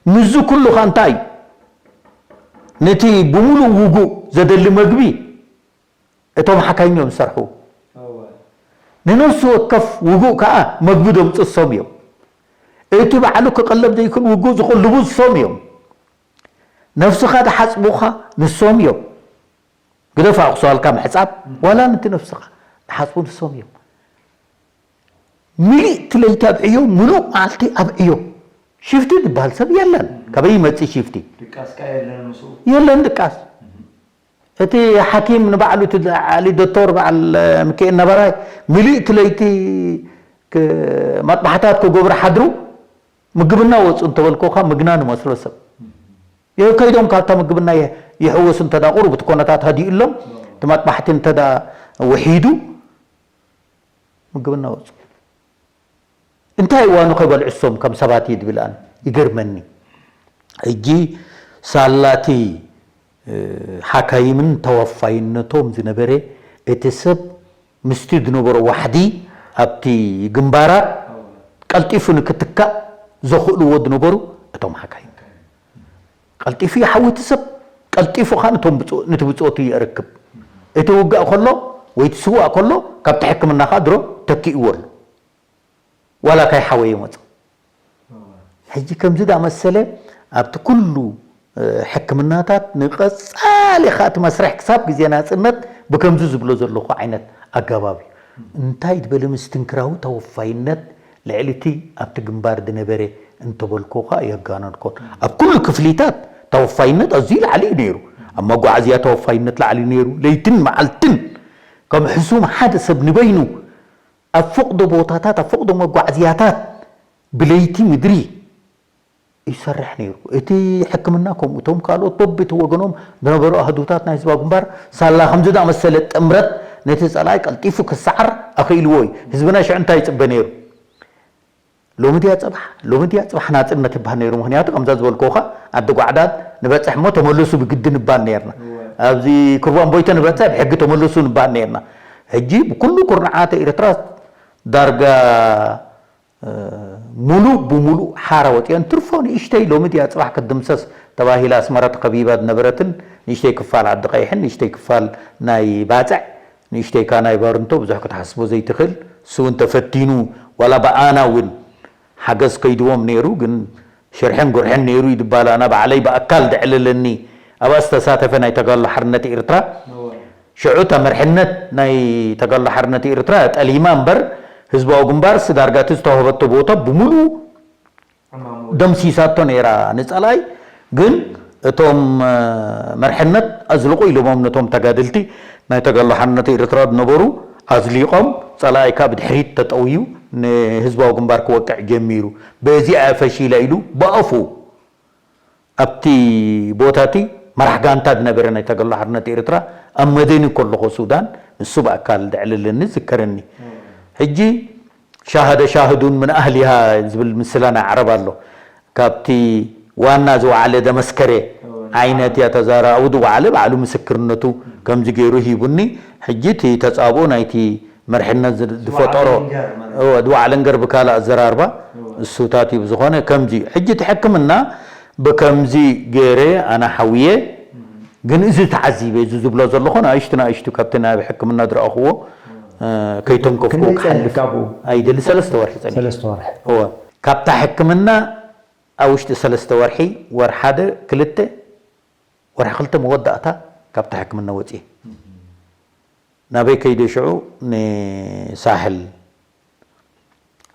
ምስዚ ኩሉ ኸ እንታይ እዩ? ነቲ ብምሉእ ውጉእ ዘደሊ መግቢ እቶም ሓካይም እዮም ዝሰርሑ። እወ። ንነፍሲ ወከፍ ውጉእ ከኣ መግቢ ዘምጽሶም እዮም። እቲ ባዕሉ ክቕለብ ዘይክእል ውጉእ ዝቕልቡ ንሶም እዮም። ነፍስኻ ዝሓጽቡኻ ንሶም እዮም። ግደፍ ኣቑሰልካ ምሕጻብ፣ ዋላ ነቲ ነፍስኻ ዝሓጽቡ ንሶም እዮም። ምልእቲ ለይቲ ኣብ ዕዮ፣ ምሉእ መዓልቲ ኣብ ዕዮ። ሽፍቲ ዝበሃል ሰብ የለን። ካበይ ይመጽእ ሽፍቲ? ድቃስ ከኣ የለን ምስኡ። የለን ድቃስ። እቲ ሓኪም ንባዕሉ እቲ ዓሊ ዶክተር በዓል ሚካኤል ነባራይ ምልእቲ ለይቲ ክ- መጥባሕታት ክገብሩ ሓድሩ ምግብና ወፁ እንተበልኮኻ ምግና ንመስሎ ሰብ ይኸው ከይዶም ካብታ ምግብና የ- ይሕወሱ እንተዳ ቁሩብ እቲ ኮነታት ሃዲኡሎም እቲ መጥባሕቲ እንተዳ ውሒዱ ምግብና ወፁ እንታይ እዋኑ ከይበልዑ እሶም ከም ሰባት እዩ ድብል ኣነ ይገርመኒ። ሕጂ ሳላቲ ሓካይምን ተወፋይነቶም ዝነበረ እቲ ሰብ ምስቲ ዝነበሮ ዋሕዲ ኣብቲ ግንባራት ቀልጢፉ ንክትካእ ዘኽእልዎ ዝነበሩ እቶም ሓካይም ቀልጢፉ ይሓዊ እቲ ሰብ ቀልጢፉ ከዓ ነቶም ብፅ- ነቲ ብፅወቱ የርክብ እቲ ውጋእ ከሎ ወይ እቲ ስዋእ ከሎ ካብቲ ሕክምና ከዓ ድሮ ተኪእዎ ኣሎ ዋላ ካይሓወየ መፅ ሕጂ ከምዚ ዳመሰለ ኣብቲ ኩሉ ሕክምናታት ንቐፃሊ ኻእቲ መስርሕ ክሳብ ግዜ ናፅነት ብከምዚ ዝብሎ ዘለኹ ዓይነት ኣገባብ እዩ እንታይ ዝበለ ምስትንክራዊ ተወፋይነት ልዕሊ እቲ ኣብቲ ግንባር ዝነበረ እንተበልኮ ኸኣ የጋነንኮን ኣብ ኩሉ ክፍሊታት ተወፋይነት ኣዝዩ ላዕሊ እዩ ነይሩ ኣብ መጓዓዝያ ተወፋይነት ላዕሊ ነይሩ ለይትን መዓልትን ከም ሕሱም ሓደ ሰብ ንበይኑ ኣብ ፈቕዶ ቦታታት ኣብ ፈቕዶ መጓዓዝያታት ብለይቲ ምድሪ ይሰርሕ ነይሩ። እቲ ሕክምና ከምኡ እቶም ካልኦት በብቲ ወገኖም ዝነበሩ ኣህዱታት ናይ ህዝባዊ ግንባር ሳላ ከምዚ ዝኣመሰለ ጥምረት ነቲ ጸላኢ ቀልጢፉ ክሰዓር ኣኽኢልዎ እዩ። ህዝብና ሽዑ እንታይ ይጽበ ነይሩ? ሎሚ ድያ ጽባሕ? ሎሚ ድያ ጽባሕ ናጽነት ይበሃል ነይሩ። ምኽንያቱ ከምዛ ዝበልኩኻ ዓዲ ጓዕዳድ ንበጽሕ እሞ ተመለሱ ብግዲ ንባል ነይርና። ኣብዚ ኩርባን ቦይተ ንበጽሕ ብሕጊ ተመለሱ ንባል ነይርና። ሕጂ ብኩሉ ኩርናዓት ኤርትራ ዳርጋ ሙሉእ ብሙሉእ ሓራ ወፂኦን ትርፎ ንእሽተይ ሎሚ ድያ ፅባሕ ክትድምሰስ ተባሂላ ኣስመራ ተኸቢባ ዝነበረትን ንእሽተይ ክፋል ዓዲ ቀይሕን ንእሽተይ ክፋል ናይ ባፅዕ ንእሽተይ ካ ናይ ባርንቶ ብዙሕ ክትሓስቦ ዘይትኽእል እሱ እውን ተፈቲኑ ዋላ ብኣና እውን ሓገዝ ከይድዎም ነይሩ ግን ሽርሕን ጉርሕን ነይሩ ይድባል ኣና ባዕለይ ብኣካል ደዕልለኒ ኣብኣ ዝተሳተፈ ናይ ተጋድሎ ሓርነት ኤርትራ ሽዑ እታ መርሕነት ናይ ተጋድሎ ሓርነት ኤርትራ ጠሊማ እምበር ህዝባዊ ግንባርስ ዳርጋ እቲ ዝተዋህበቶ ቦታ ብምሉኡ ደምሲሳቶ ነይራ ንጸላኢ ግን እቶም መርሕነት ኣዝልቑ ኢሎሞም ነቶም ተጋደልቲ ናይ ተጋድሎ ሓርነት ኤርትራ ዝነበሩ ኣዝሊቖም ጸላኢ ካብ ድሕሪት ተጠውዩ ንህዝባዊ ግንባር ክወቅዕ ጀሚሩ በዚኣ ፈሺላ ኢሉ ብኣፉ ኣብቲ ቦታ እቲ መራሕ ጋንታ ዝነበረ ናይ ተጋድሎ ሓርነት ኤርትራ ኣብ መደኒ ከለኹ ሱዳን ንሱ ብኣካል ዘዕልለኒ ዝከረኒ ሕጂ ሻሃደ ሻህዱን ምን ኣህሊሃ ዝብል ምስላ ናይ ዓረብ ኣሎ ካብቲ ዋና ዝወዓለ ዘመስከረ ዓይነት እያ ተዛራቡ ዝወዓለ ባዕሉ ምስክርነቱ ከምዚ ገይሩ ሂቡኒ ሕጂ እቲ ተፃብኦ ናይቲ መርሕነት ዝፈጠሮ ድዋዕለንገር ብካልእ ኣዘራርባ እሱታት እዩ ዝኾነ ከምዚ እዩ ሕጂ እቲ ሕክምና ብከምዚ ገይረ ኣነ ሓውየ ግን እዚ ተዓዚበ እዚ ዝብሎ ዘለኹ ንኣሽቱ ንኣሽቱ ካብቲ ናብ ሕክምና ዝረኣኽዎ ከይተንከፍኩ ክሓልፍ ኣይደሊ ሰለስተ ወርሒ ፀኒሑ ካብታ ሕክምና ኣብ ውሽጢ ሰለስተ ወርሒ ወር ሓደ ክልተ ወርሒ ክልተ መወዳእታ ካብታ ሕክምና ወፅየ ናበይ ከይደ ሽዑ ንሳሕል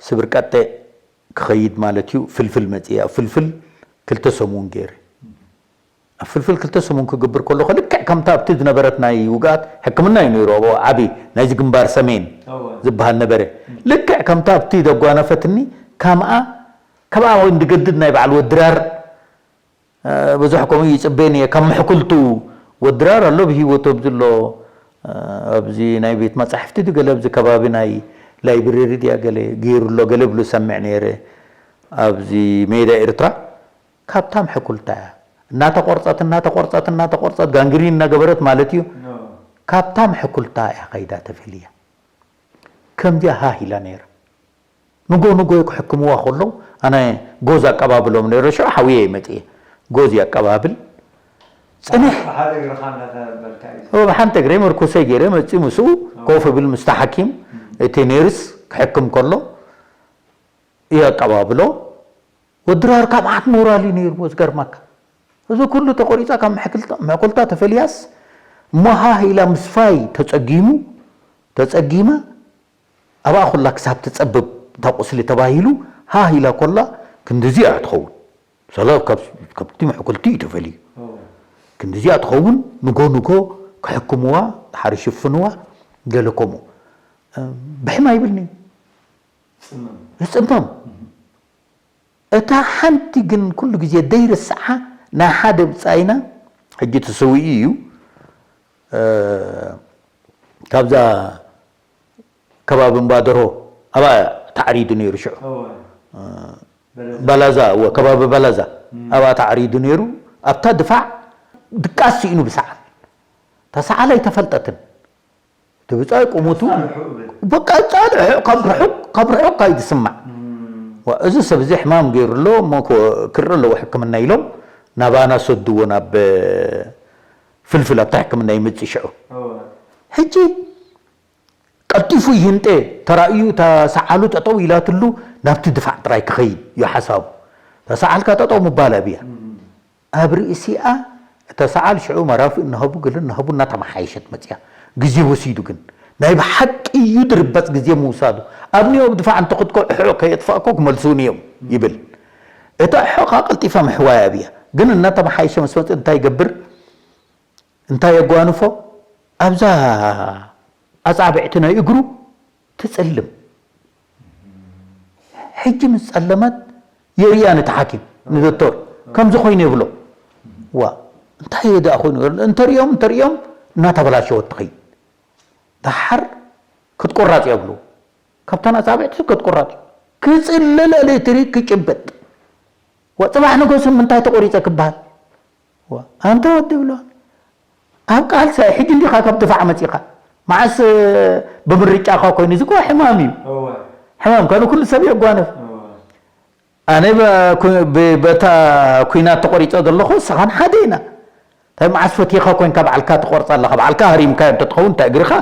ስብር ቀጤ ክኸይድ ማለት እዩ ፍልፍል መፅየ ኣብ ፍልፍል ክልተ ሰሙን ገይረ ኣብ ፍልፍል ክልተ ሰሙን ክግብር ከለኹ ልክዕ ከምታ ኣብቲ ዝነበረት ናይ ውግኣት ሕክምና እዩ ነይሩ ኣብኡ ዓብዪ ናይዚ ግንባር ሰሜን ዝበሃል ነበረ ልክዕ ከምታ ኣብቲ ዘጓነፈትኒ ከምኣ ካብኣ ወይ እንድገድድ ናይ በዓል ወድራር ብዙሕ ከምኡ ይፅበን እየ ካብ ምሕኩልቱ ወድራር ኣሎ ብሂወቶም ዝሎ ኣብዚ ናይ ቤት መፃሕፍቲ ድገለ ኣብዚ ከባቢ ናይ ላይብሬሪ ድያ ገለ ገይሩ ኣሎ ገለ ብሉ ሰምዕ ነይረ ኣብዚ ሜዳ ኤርትራ ካብታ ምሕኩልታ እያ እናተቆርፀት እናተቆርፀት እናተቆርፀት ጋንግሪን እናገበረት ማለት እዩ ካብታ ምሕኩልታ እያ ከይዳ ተፈልያ ከምዚያ ሃህ ኢላ ነይራ ንጎ ንጎ ክሕክምዋ ከለዉ ኣነ ጎዝ ኣቀባብሎም ነይረ ሽዑ ሓውየ ይመፅእ ጎዝ ኣቀባብል ፅንሕ ብሓንቲ እግረይ መርኮሰይ ገይረ መፂ ምስኡ ኮፍ ብል ምስቲ ሓኪም እቲ ኔርስ ክሕክም ከሎ እዩ ኣቀባብሎ ወድራር ካብ ዓት ሞራል እዩ ነይርዎ ዝገርመካ እዚ ኩሉ ተቆሪፃ ካብ ምሕኩልታ ተፈልያስ እሞ ሃህ ኢላ ምስፋይ ተፀጊሙ ተፀጊማ ኣብኣ ኩላ ክሳብ ትፀብብ እታ ቁስሊ ተባሂሉ ሃህ ኢላ ኮላ ክንድዚ እያ ትኸውን ሰለ ካብቲ ምሕኩልቲ እዩ ተፈልዩ ክንድዚኣ ትኸውን ንጎ ንጎ ክሕክምዋ፣ ድሓር ይሽፍንዋ፣ ገለ ከምኡ። እ፣ ብሕም ኣይብልን'ዩ። ጽመም። ይጽመም። እታ ሓንቲ ግን ኩሉ ግዜ ደይርስዓ ናይ ሓደ ብጻይና፣ ሕጂ ተሰዊኡ እዩ። እ፣ ካብዛ ከባቢ እምባ ደርሆ ኣብኣ ተዓሪዱ ነይሩ ሽዑ። እወ። እ፣ በለዛ። ባላዛ፣ እወ፣ ከባቢ ባላዛ። እም። ኣብኣ ተዓሪዱ ነይሩ። ኣብታ ድፋዕ ድቃስ ስኢኑ ብሰዓል። እታ ሰዓል ኣይተፈልጠትን። እቲ ብጻይ ቁመቱ ጻንሑ እብል። በቃ ጻንሑ ካብ ርሑቕ፣ ካብ ርሑቕ ካዩ ዝስማዕ። እም። ዋ፣ እዚ ሰብ እዚ ሕማም ገይሩ ኣሎ፣ እሞ ኮ-፣ ክርኢ ኣለዎ ሕክምና ኢሎም ናባና ሰድዎ ናብ ፍልፍል ኣብታ ሕክምና ይመጽእ ሽዑ። እወ። ሕጂ ቀልጢፉ ይህንጤ ተራእዩ፣ እታ ሰዓሉ ጠጠው ኢላትሉ ናብቲ ድፋዕ ጥራይ ክኸይድ እዩ ሓሳቡ። እታ ሰዓልካ ጠጠው ምባል ኣብያ። እም። ኣብ ርእሲኣ እታ ሰዓል ሽዑ መራፍእ እናሃቡ ገለ እናሃቡ እናተመሓየሸት መጽያ። ግዜ ወሲዱ ግን ናይ ብሓቂ እዩ ድርበጽ ግዜ ምውሳዱ። ኣብ ኒኦም ድፋዕ እንተኽድኮ እሕዑ ከየጥፋእኮ ክመልሱኒ እዮም ይብል። እታ እሕዑ ከኣ ቀልጢፋ ምሕዋይ ኣብያ። ግን እናተመሓየሸ ምስ መጽእ እንታይ ይገብር? እንታይ የጓንፎ? ኣብዛ ኣጻብዕቲ ናይ እግሩ ትጽልም። ሕጂ ምስ ጸለመት የርእያ ነቲ ሓኪም፣ ንዶክተር፣ ከምዚ ኮይኑ ይብሎ። ዋ፣ እንታይ እየ ደኣ ኮይኑ? እንተርእዮም፣ እንተርእዮም፣ እናተበላሸወት ትኸይድ። ደሓር ክትቁረጽ እየ ብሉ። ካብተን ኣጻብዕቲ ክትቁረጽ እዩ። ክጽለል ኤሌክትሪክ ክጭብጥ። ዋ፣ ጽባሕ ንገሱ ምንታይ ተቆሪጸ ክበሃል? ዋ፣ ኣንታ ወዲ ብሎ። ኣብ ቃልሲ ሕጂ እንዲኻ ካብ ድፋዕ መጺኻ። መዓስ፣ እ፣ ብምርጫኻ ኮይኑ፣ እዚ እኮ ሕማም እዩ። እወ። ሕማም፣ ካልእ ኩሉ ሰብ የጓንፍ። እወ። ኣነ በ-፣ ኩ-፣ ብ-፣ በታ ኲናት ተቆሪጸ ዘለኹ፣ ንስኻን ሓደ ኢና። እንታይ መዓስ ፈቲኻ ኮንካ ባዕልካ ትቆርጻ ኣለኻ፣ ባዕልካ ሃሪምካዮ እንተትኸውን፣ እንታይ እግርኻ?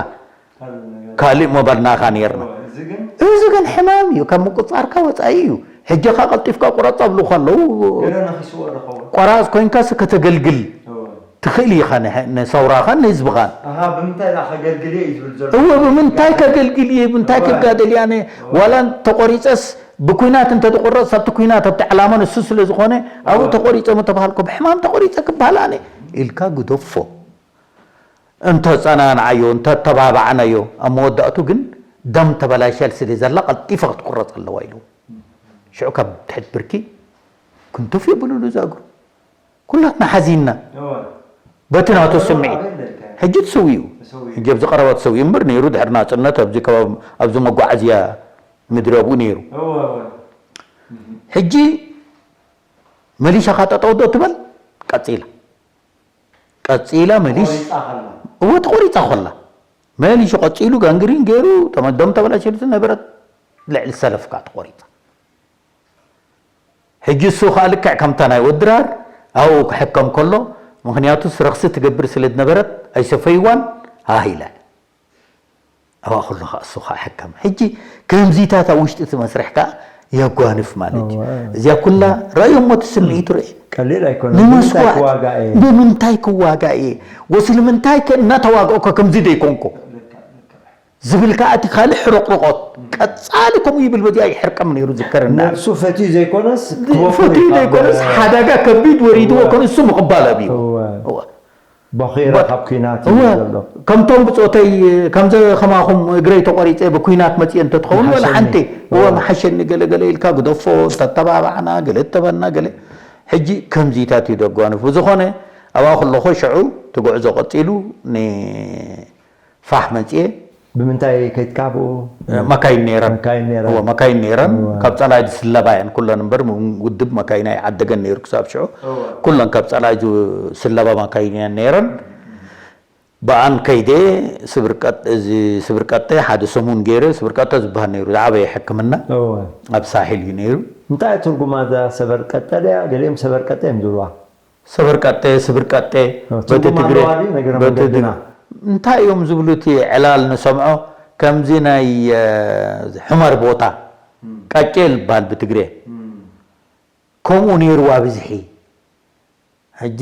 ካልእ ነገር። ካልእ ምበልናኻ ኔርና። እወ፣ እዚ ግን እዚ ግን ሕማም እዩ፣ ካብ ምቁጽጻርካ ወጻኢ እዩ። ሕጂ ኸኣ ቀልጢፍካ ቁረጾ ኣብሉ ከለዉ፣ ገለ ነኺስዎ ዶ ኸውን? ቆራጽ ኮይንካስ ከተገልግል እወ። ትኽእል ኢኻ ንሕ-፣ ንሰውራኻን ንህዝብኻን። ኣሃ፣ ብምንታይ ደኣ ከገልግል እየ እዩ ዝብል ዘሎ? እወ፣ ብምንታይ ከገልግል እየ፣ ብምንታይ እወ። ክጋደል እየ ኣነ? እወ። ዋላ እንተ ቆሪጸስ ብኲናት እንተ ዝቑረጽ፣ ኣብቲ ኲናት፣ ኣብቲ ዕላማ ንሱ ስለ ዝኾነ፣ ኣብኡ እወ። ተቆሪጸ ምተባሃልኩ፣ ብሕማም ተቆሪጸ ክበሃል ኣነ ኢልካ ግደፎ። እንተ ጸናንዓዮ፣ እንተ ተባባዕናዮ፣ ኣብ መወዳእቱ ግን ደም ተበላሽያ ስለ ዘላ ቀልጢፋ ክትቁረጽ ኣለዋ ኢሉ። ሽዑ ካብ ትሕት ብርኪ ክንቱፍ የብሉሉ እዛ እግሩ። ኩላትና ሓዚንና። እወ። በቲ ናቱ እወ፣ ስምዒት። ኣበይ ኣለካ? ሕጂ ተሰዊኡ። ተሰዊኡ። ሕጂ ኣብዚ ቀረባ ተሰዊኡ እምበር ነይሩ ድሕሪ ናጽነት ኣብዚ ከባቢ፣ ኣብዚ መጓዓዝያ ምድሪ ኣብኡ ነይሩ። እወ፣ እወ። እህ። ሕጂ መሊሻኻ ጠጠው ዶ ትበል? ቀጺላ። ቀጺላ መሊሽ-፣ ተቖሪጻ ከላ። እወ፣ ተቖሪጻ ከላ። መሊሹ ቀጺሉ ጋንግሪን ገይሩ፣ ተመ-፣ ደም ተበላሽሉ ዝነበረት ልዕሊ ሰለፍ ከኣ ተቖሪጻ። ሕጂ እሱ ከኣ ልክዕ ከምታ ናይ ወዲ ድራር ኣብኡ ክሕከም ከሎ፣ ምኽንያቱ ረኽሲ ትገብር ስለ ዝነበረት ኣይሰፈይዋን፣ ሃህ ኢላ። ኣብኣ ከሎ ኸኣ እሱ ኸኣ ሕከም። ሕጂ ከምዚታት ኣብ ውሽጢ እቲ መስርሕ ከኣ የጓንፍ ማለት እዩ። እወ። እዚኣ ኩላ ረእዮ እሞ እቲ ስምዒቱ ርእ። ቀሊል ኣይኮነን። ንምስዋእቲ ንምንታይ ክዋጋእ እየ? ንምንታይ ክዋጋእ እየ? ወስሊ ምንታይ ከ እናተዋግኦ ከ ከምዚ ደይኮንኩ? ዝብል ከኣ እቲ ካልእ ሕርቕርቖት ቀጻሊ ከምኡ ይብል፣ በዚኣ ይሕርቀም ነይሩ ዝከረና። ነብሱ ፈትዩ ዘይኮነስ፣ ክበቁ ፈትዩ ይካብ ዘይኮነስ፣ ሓደጋ ከቢድ ወሪድዎ እወ። ከ ንሱ ምቕባል ኣብዩ። እወ። እወ። በኺረ ባ-፣ ካብ ኲናት እዩ እወ። ዘሎ። ከምቶም ብጾተይ፣ ከምዚ ከማኹም እግረይ ተቖሪጸ ብኲናት መጺኤ እንተትኸውን ወላ ምሓሸኒ። ሓንቲ፣ እወ፣ እወ። ምሓሸኒ ገለ ገለ ኢልካ ግደፎ፣ ተተባባዕና፣ ገለ እተበልና፣ ገለ። ሕጂ ከምዚታት እዩ ደጓንፉ። ብዝኾነ፣ ኣብኣ ከለኹ ሽዑ እቲ ጉዕዞ ቀጺሉ ን-፣ ፋሕ መጽየ። ብምንታይ ከይድካ ብኡ? እ፣ መካይን ነይረን። መካይን ነይረን። እወ፣ መካይን ነይረን። እወ። ካብ ጸላኢ ዝስለባ እየን ኩለን እምበር፣ ም-፣ ውድብ መካይን ኣይዓደገን ነይሩ ክሳብ ሽዑ። እወ። ኩለን ካብ ጸላኢ ዝስለባ መካይን እየን ነይረን። ብኣን ከይደ ስብርቀጥ-፣ እዚ ስብርቀጠ ሓደ ሰሙን ገይረ፣ ስብርቀጠ ዝበሃል ነይሩ፣ ዝዓበየ ሕክምና እወ። ኣብ ሳሕል እዩ ነይሩ። እንታይ ትርጉማ እዛ ሰበርቀጠ ድያ? ገሊኦም ሰበርቀጠ እዮም ዝብልዋ። ሰበርቀጤ፣ ስብርቀጤ፣ ኦ፣ በቲ ትርጉም ትግሬ፣ ኣለዋ ድዩ? ነገረ በቲ መንገድና። ትግ-፣ እንታይ እዮም ዝብሉ እቲ ዕላል ንሰምዖ? ከምዚ ናይ፣ እ፣ ሕመር ቦታ፣ እም። ቀቄ ይባል ብትግሬ። እም። ከምኡ ነይሩ ብዝሒ። ሕጂ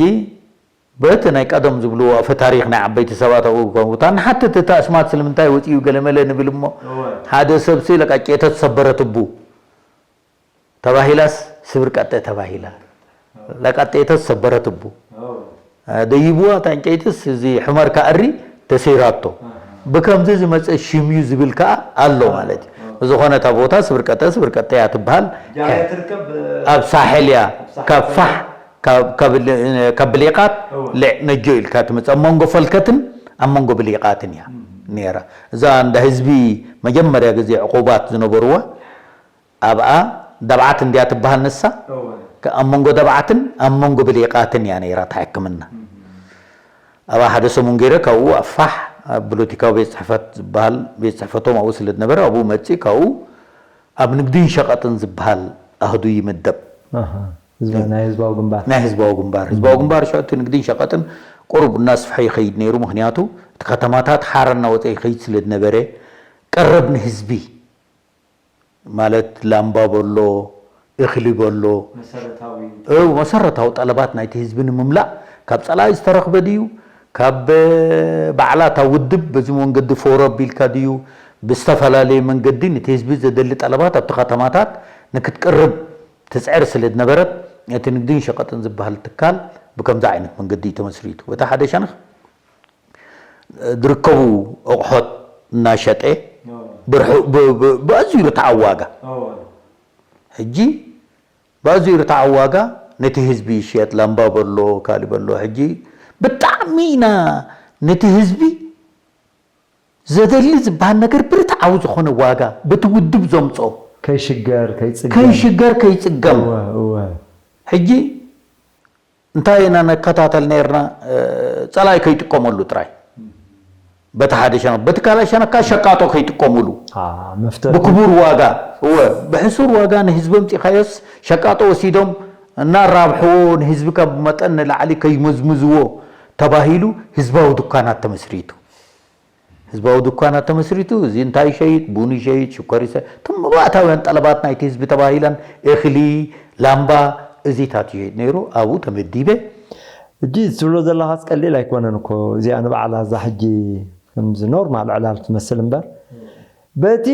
በቲ ናይ ቀደም ዝብልዎ ኣፈ ታሪኽ ናይ ዓበይቲ ሰባት ኣብኡ ከምኡ እታ ንሓትት እቲ ኣስማት ስለምንታይ ወፂኡ ገለመለ ንብል እሞ፣ እወ። ሓደ ሰብሲ ለቀቄ ተሰበረት እቡ። ተባሂላስ ስብር ቀጤ ተባሂላ። ለቀጤ ተሰበረት እቡ። ኦ። ደይብዋ እታ ዕንጨይትስ እዚ ሕመር ከኣሪ ተሰይራቶ። ብከምዚ ዝመፀ ሽም እዩ ዝብል ከኣ ኣሎ ማለት እዩ። ብዝኾነ እታ ቦታ ስብርቀጠ፣ ስብርቀጠ እያ ትበሃል። ጃርያ ትርከብ፣ ኣብ ሳሕል እያ። ኣብ ሳሕል ካብ ትርከብ። ፋሕ፣ ካብ፣ ካብ ል-፣ ካብ ብሊቓት እወ። ልዕ ነጆ ኢልካ ትመፅእ። ኣብ መንጎ ፈልከትን ኣብ መንጎ ብሊቓትን እያ እም። ነይራ። እዛ እንዳ ህዝቢ መጀመርያ ግዜ ዕቑባት ዝነበርዋ ኣብኣ ደብዓት እንድያ ትበሃል ንሳ። እወ። ከ-፣ ኣብ መንጎ ደብዓትን ኣብ መንጎ ብሊቓትን እያ ነይራ እታ ሕክምና። እም። ኣብኣ ሓደ ሰሙን ገይረ፣ ካብኡ ኣብ ፋሕ፣ ኣብ ፖለቲካዊ ቤት ጽሕፈት ዝበሃል ቤት ጽሕፈቶም ኣብኡ ስለ ዝነበረ፣ ኣብኡ መጺእ፣ ካብኡ ኣብ ንግድን ሸቐጥን ዝበሃል ኣህዱ ይምደብ። ኣሃ፣ ህዝባ-፣ ናይ ህዝባዊ ግንባር። ናይ ህዝባዊ ግንባር። ህዝባዊ ግንባር ሽዑ እቲ ንግድን ሸቐጥን ቁሩብ እናስፍሐ ይኸይድ ነይሩ። ምኽንያቱ፣ እቲ ከተማታት ሓራ እናወጸ ይኸይድ ስለ ዝነበረ፣ ቀረብ ንህዝቢ፣ ማለት ላምባ በሎ፣ እኽሊ በሎ፣ መሰረታዊ። እው፣ መሰረታዊ ጠለባት ናይቲ ህዝቢ ንምምላእ፣ ካብ ጸላኢ ዝተረኽበ ድዩ? ካብ፣ እ፣ ባዕላ እታ ውድብ በዚ መንገዲ ፎሮ ኣቢልካ ድዩ? ብዝተፈላለየ መንገዲ ነቲ ህዝቢ ዘደሊ ጠለባት ኣብቲ ከተማታት ንክትቅርብ ትጽዕር ስለ ዝነበረት፣ እቲ ንግድን ሸቐጥን ዝበሃል ትካል ብከምዚ ዓይነት መንገዲ እዩ ተመስሪቱ። በቲ ሓደ ሸነኽ ዝርከቡ ኣቑሑት እናሸጠ፣ እዎ። ብርሑ-፣ ብ-፣ ብ-፣ ብኣዝዩ ርትዓዊ ዋጋ። እዎ። ሕጂ ብኣዝዩ ርትዓዊ ዋጋ ነቲ ህዝቢ ይሽየጥ፣ ላምባ በሎ፣ ካልእ በሎ። ሕጂ ብጣዕሚ ኢና ነቲ ህዝቢ ዘደሊ ዝበሃል ነገር ብርትዓዊ ዝኾነ ዋጋ በቲ ውድብ ዘምጾ። ከይሽገር፣ ከይጽገም። ከይሽገር፣ ከይጽገም። እወ፣ እወ። ሕጂ እንታይ ኢና ነከታተል ነይርና? እ፣ ጸላኢ ከይጥቀመሉ ጥራይ። በቲ ሓደ ሸነኽ፣ በቲ ካልእ ሸነኽ ከኣ ሸቃጦ ከይጥቀሙሉ። አ፣ መፍተቱ። ብክቡር ዋጋ፣ እወ፣ ብሕሱር ዋጋ ንህዝቢ ኣምጺኻዮስ ሸቃጦ ወሲዶም እናራብሕዎ ንህዝቢ ካብ መጠን ንላዕሊ ከይመዝምዝዎ ተባሂሉ ህዝባዊ ድኳናት ተመስሪቱ። ህዝባዊ ድኳናት ተመስሪቱ፣ እዚ እንታይ ይሸይጥ? ቡን ይሸይጥ፣ ሽኮር ይሸይጥ። እቶም መባእታውያን ጠለባት ናይቲ ህዝቢ ተባሂለን፣ እኽሊ፣ ላምባ፣ እዚታት ይሸይጥ ነይሩ። ኣብኡ ተመዲበ። ሕጂ ትብሎ ዘለኻስ ቀሊል ኣይኮነን እኮ። እዚኣ ንባዕላ እዛ ሕጂ ከምዚ ኖርማል ዕላል ትመስል እምበር፣ በቲ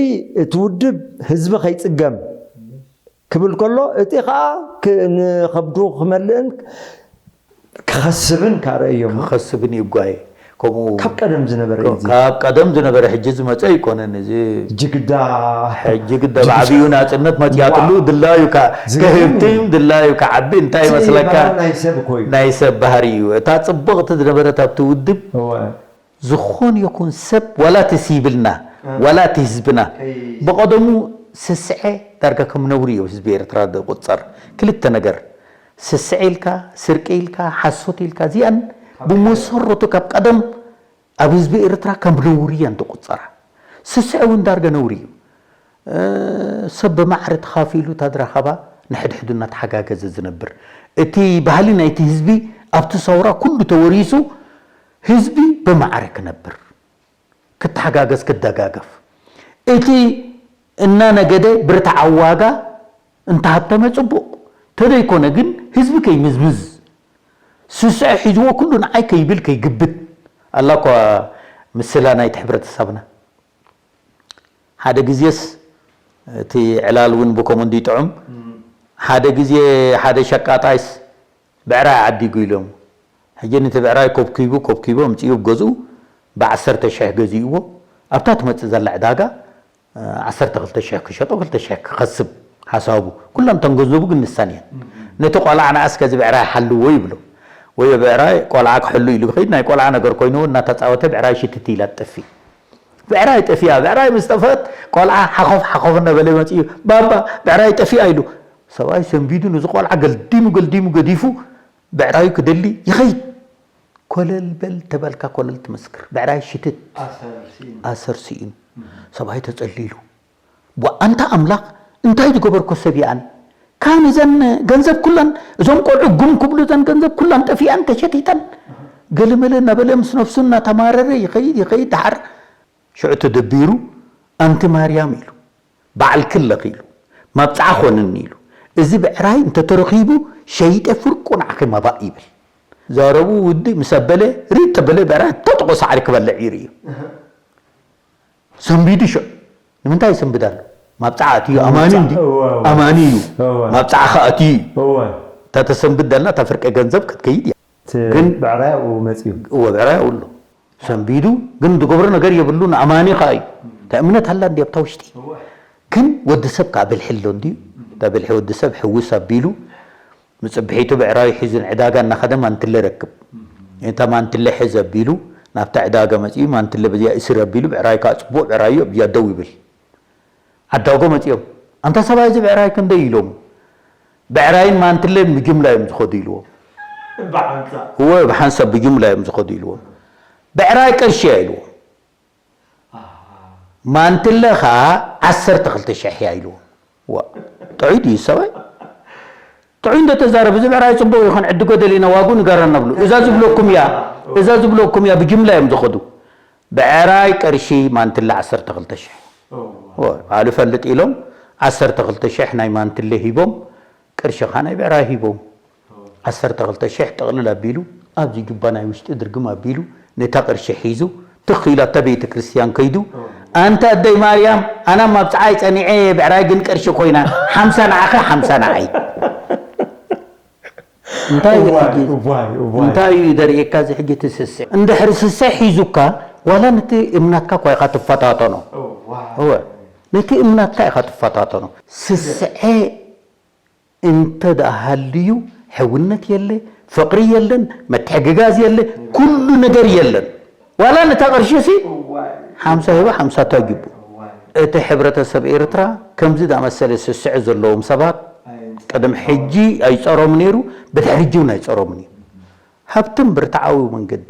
እቲ ውድብ ህዝቢ ከይጽገም ክብል ከሎ፣ እቲ ኸኣ ክ-፣ ንኸብዱ ክመልእን ክኸስብን ከኣ ረእዮሞ። ክኸስብን እዩ ጓየ። ከምኡ ካብ ቀደም ዝነበረ እዩ እዚ። ካብ ቀደም ዝነበረ፣ ሕጂ ዝመጸ ኣይኮነን እዚ። ሕጂ ግዳ ሕጂ ግዳ ብዓቢኡ ናጽነት መጺኣትሉ፣ ዋእ። ድላዩ ከኣ ዝገርም ከህብትም፣ እዩ። ድላዩ ከዓቢ፣ እንታይ እዚ መስለካ? ባህሪ ናይ ሰብ እኮ እዩ። ናይ ሰብ ባህሪ እዩ። እታ ጽብቕቲ ዝነበረት ኣብቲ ውድብ እወ። ዝኾነ ይኹን ሰብ ዋላ ተሲብልና፣ እ። ዋላ እቲ ህዝብና፣ ከይ- ብቐደሙ ስስዐ ዳርጋ ከም ነውሪ እዩ ህዝቢ ኤርትራ ዝቑጸር። ክልተ ነገር፣ ስስዐ ኢልካ፣ ስርቂ ኢልካ፣ ሓሶት ኢልካ፣ እዚኣን ካብ ብመሰረቱ ካብ ቀደም ኣብ ህዝቢ ኤርትራ ከም ነውሪ እየን ዝቑጸራ። ስስዐ እውን ዳርጋ ነውሪ እዩ። እ፣ ሰብ ብማዕረ ተኻፊሉ እታ ዝረኸባ ንሕድሕዱ እናተሓጋገዘ ዝነብር። እቲ ባህሊ ናይቲ ህዝቢ ኣብቲ ሰውራ ኩሉ ተወሪሱ ህዝቢ ብማዕረ ክነብር፣ ክተሓጋገዝ፣ ክደጋገፍ። እቲ እናነገደ ብርትዓዊ ዋጋ እንተሃብተመ ጽቡቕ፣ ተደይኮነ ግን ህዝቢ ከይምዝምዝ፣ ስስዐ ሒዝዎ ኩሉ ንዓይ ከይብል ከይግብት። ኣላ እኳ ምስላ ናይቲ ሕብረተሰብና። ሓደ ግዜስ እቲ ዕላል እውን ብከምኡ እንዲ ጥዑም፣ እም። ሓደ ግዜ ሓደ ሸቃጣይስ ብዕራይ ዓዲጉ ኢሎም። ሕጂ ነቲ ብዕራይ ኮብኪቡ፣ ኮብኪቡ ኣምጺኡ ኣብ ገዝኡ ብዓሰርተ ሽሕ ገዚእዎ። ኣብታ ትመጽእ ዘላ ዕዳጋ፣ እ፣ ዓሰርተ ክልተ ሽሕ ክሸጦ፣ ክልተ ሽሕ ክኸስብ ሓሳቡ። ኩለን እተን ገንዘቡ ግን ንሰን እየን። እም። ነቲ ቆልዓ ንኣስ ከዚ ብዕራይ ሓልዎ ይብሎ። ወይ ብዕራይ ቆልዓ ክሕሉ ኢሉ ክኸይድ፣ ናይ ቆልዓ ነገር ኮይንዎ እናተጻወተ ብዕራይ ሽትት ኢላ ትጠፍእ። ብዕራይ ጠፊኣ። ብዕራይ ምስ ጠፍአት ቆልዓ ሓኾፍ ሓኾፍ እናበለ መጺኡ፣ "ባባ፣ ብዕራይ ጠፊኣ" ኢሉ። ሰብኣይ ሰንቢዱ ነዚ ቆልዓ ገልዲሙ ገልዲሙ ገዲፉ ብዕራዩ ክደሊ ይኸይድ። ኮለል በል ተበልካ ኮለል ትምስክር። ብዕራይ ሽትት። ኣሰር ስኢኑ። ኣሰር ስኢኑ። እም። ሰብኣይ ተጸሊሉ። ዋ፣ ኣንታ ኣምላኽ፣ እንታይ ዝገበርኮ ሰብ እየን? ካን እዘን ገንዘብ ኩለን፣ እዞም ቆልዑ ጉም ክብሉ እዘን ገንዘብ ኩለን ጠፊኣን ተሸቲተን። ገለመለ እናበለ ምስ ነፍሱ እናተማረረ ይኸይድ፣ ይኸይድ። ደሓር ሽዑ ተደቢሩ፣ ኣንቲ ማርያም ኢሉ፣ ባዕልኪ ኣለኺ ኢሉ፣ ማብጽዓ ኮንኒ ኢሉ፣ እዚ ብዕራይ እንተተረኺቡ ሸይጠ ፍርቁ ንዓኺ መባእ ይብል። ዛረቡ ውዲ ምስ ኣበለ፣ ሪጥ ተበለ ብዕራይ ተጥቆ ሳዕሪ ክበልዕ ይርእዩ። ሰንቢዱ ሽዑ። ንምንታይ ይሰንብድ ኣሎ? ማብጽዓ ኣትዩ፣ ኣማኒ እንዲ? እወ፣ እወ። ኣማኒ እዩ። እወ። ማብጽዓ ከኣ ኣትዩ እዩ። እወ። እታ ተሰንብድ ዘላ እታ ፍርቂ ገንዘብ ክትከይድ እያ። ግን ብዕራይ ኣብኡ መፅዩ። እወ ብዕራይ ኣብኡ ኣሎ። ሰንቢዱ ግን ዝገብሮ ነገር የብሉን። ኣማኒ ከዓ እዩ። እንታይ እምነት ኣላ እንዲ ኣብታ ውሽጢ። ግን ወዲ ሰብ ከዓ ብልሒ ኣሎ እንድዩ። እታ ብልሒ ወዲ ሰብ ሕውስ ኣቢሉ፣ ምፅብሒቱ ብዕራይ ሒዙ ንዕዳጋ እናኸደ ማንትለ ረክብ። እታ ማንትለ ሕዝ ኣቢሉ ናብታ ዕዳጋ መፅዩ ማንትለ በዚኣ እስር ኣቢሉ ብዕራይ ከዓ ፅቡቕ ብዕራይ እዩ ኣብዚኣ ደው ይብል። ዓዳጎ መፂኦም ኣንታ ሰብኣይ እዚ ብዕራይ ክንደይ ኢሎም። ብዕራይን ማንትለን ብጅምላ እዮም ዝኸዱ ኢልዎም። ብሓንሳ እወ ብሓንሳብ ብጅምላ እዮም ዝኸዱ ኢልዎም። ብዕራይ ቅርሺ እያ ኢልዎም። ማንትለ ኸዓ ዓሰርተ ክልተ ሽሕ እያ ኢልዎም። ዋ ጥዑይ ድዩ ሰብኣይ? ጥዑይ እንደ ተዛረብ እዚ ብዕራይ ፅቡቕ ይኾን ዕድጎ ደሊና ዋጉ ንገረና ብሉ። እዛ ዝብለኩም እያ እዛ ዝብለኩም እያ ብጅምላ እዮም ዝኸዱ። ብዕራይ ቅርሺ ማንትለ ዓሰርተ ክልተ ሽሕ። ዋ ባዕሉ ፈልጥ ኢሎም ዓሰርተ ክልተ ሽሕ ናይ ማንትለ ሂቦም ቅርሺ ኸዓ ናይ ብዕራይ ሂቦም። ዓሰርተ ክልተ ሽሕ ጥቕልል ኣቢሉ ኣብዚ ጁባ ናይ ውሽጢ ድርግም ኣቢሉ ነታ ቅርሺ ሒዙ ትኽ ኢሉ ኣብታ ቤተ ክርስትያን ከይዱ ኣንታ ኣደይ ማርያም ኣና ማብፅዓይ ፀኒዐ ብዕራይ ግን ቅርሺ ኮይና ሓምሳ ንዓኸ ሓምሳ ንዓይ እንታይ እዩ ሕጂ እንታይ እዩ ደርእየካ እዚ ሕጂ እቲ ስስዕ እንድሕሪ ስስዕ ሒዙካ ዋላ ነቲ እምናትካ እኳ ኢኻ ትፈታተኖ እወ ነቲ እምናትካ ኢኻ ትፈታተኖ ስስዐ እንተ ደኣ ሃልዩ ሕውነት የለ፣ ፍቕሪ የለን፣ ምትሕግጋዝ የለ፣ ኩሉ ነገር የለን። ዋላ ነታ ቅርሺ ሲ ሓምሳ ሂባ ሓምሳ ተዋጊቡ። እቲ ሕብረተሰብ ኤርትራ ከምዚ ዝኣመሰለ ስስዐ ዘለዎም ሰባት ቅድሚ ሕጂ ኣይጸሮም ነይሩ፣ ብድሕሪ ሕጂ እውን ኣይጸሮምን እዩ። ሃብትን ብርትዓዊ መንገዲ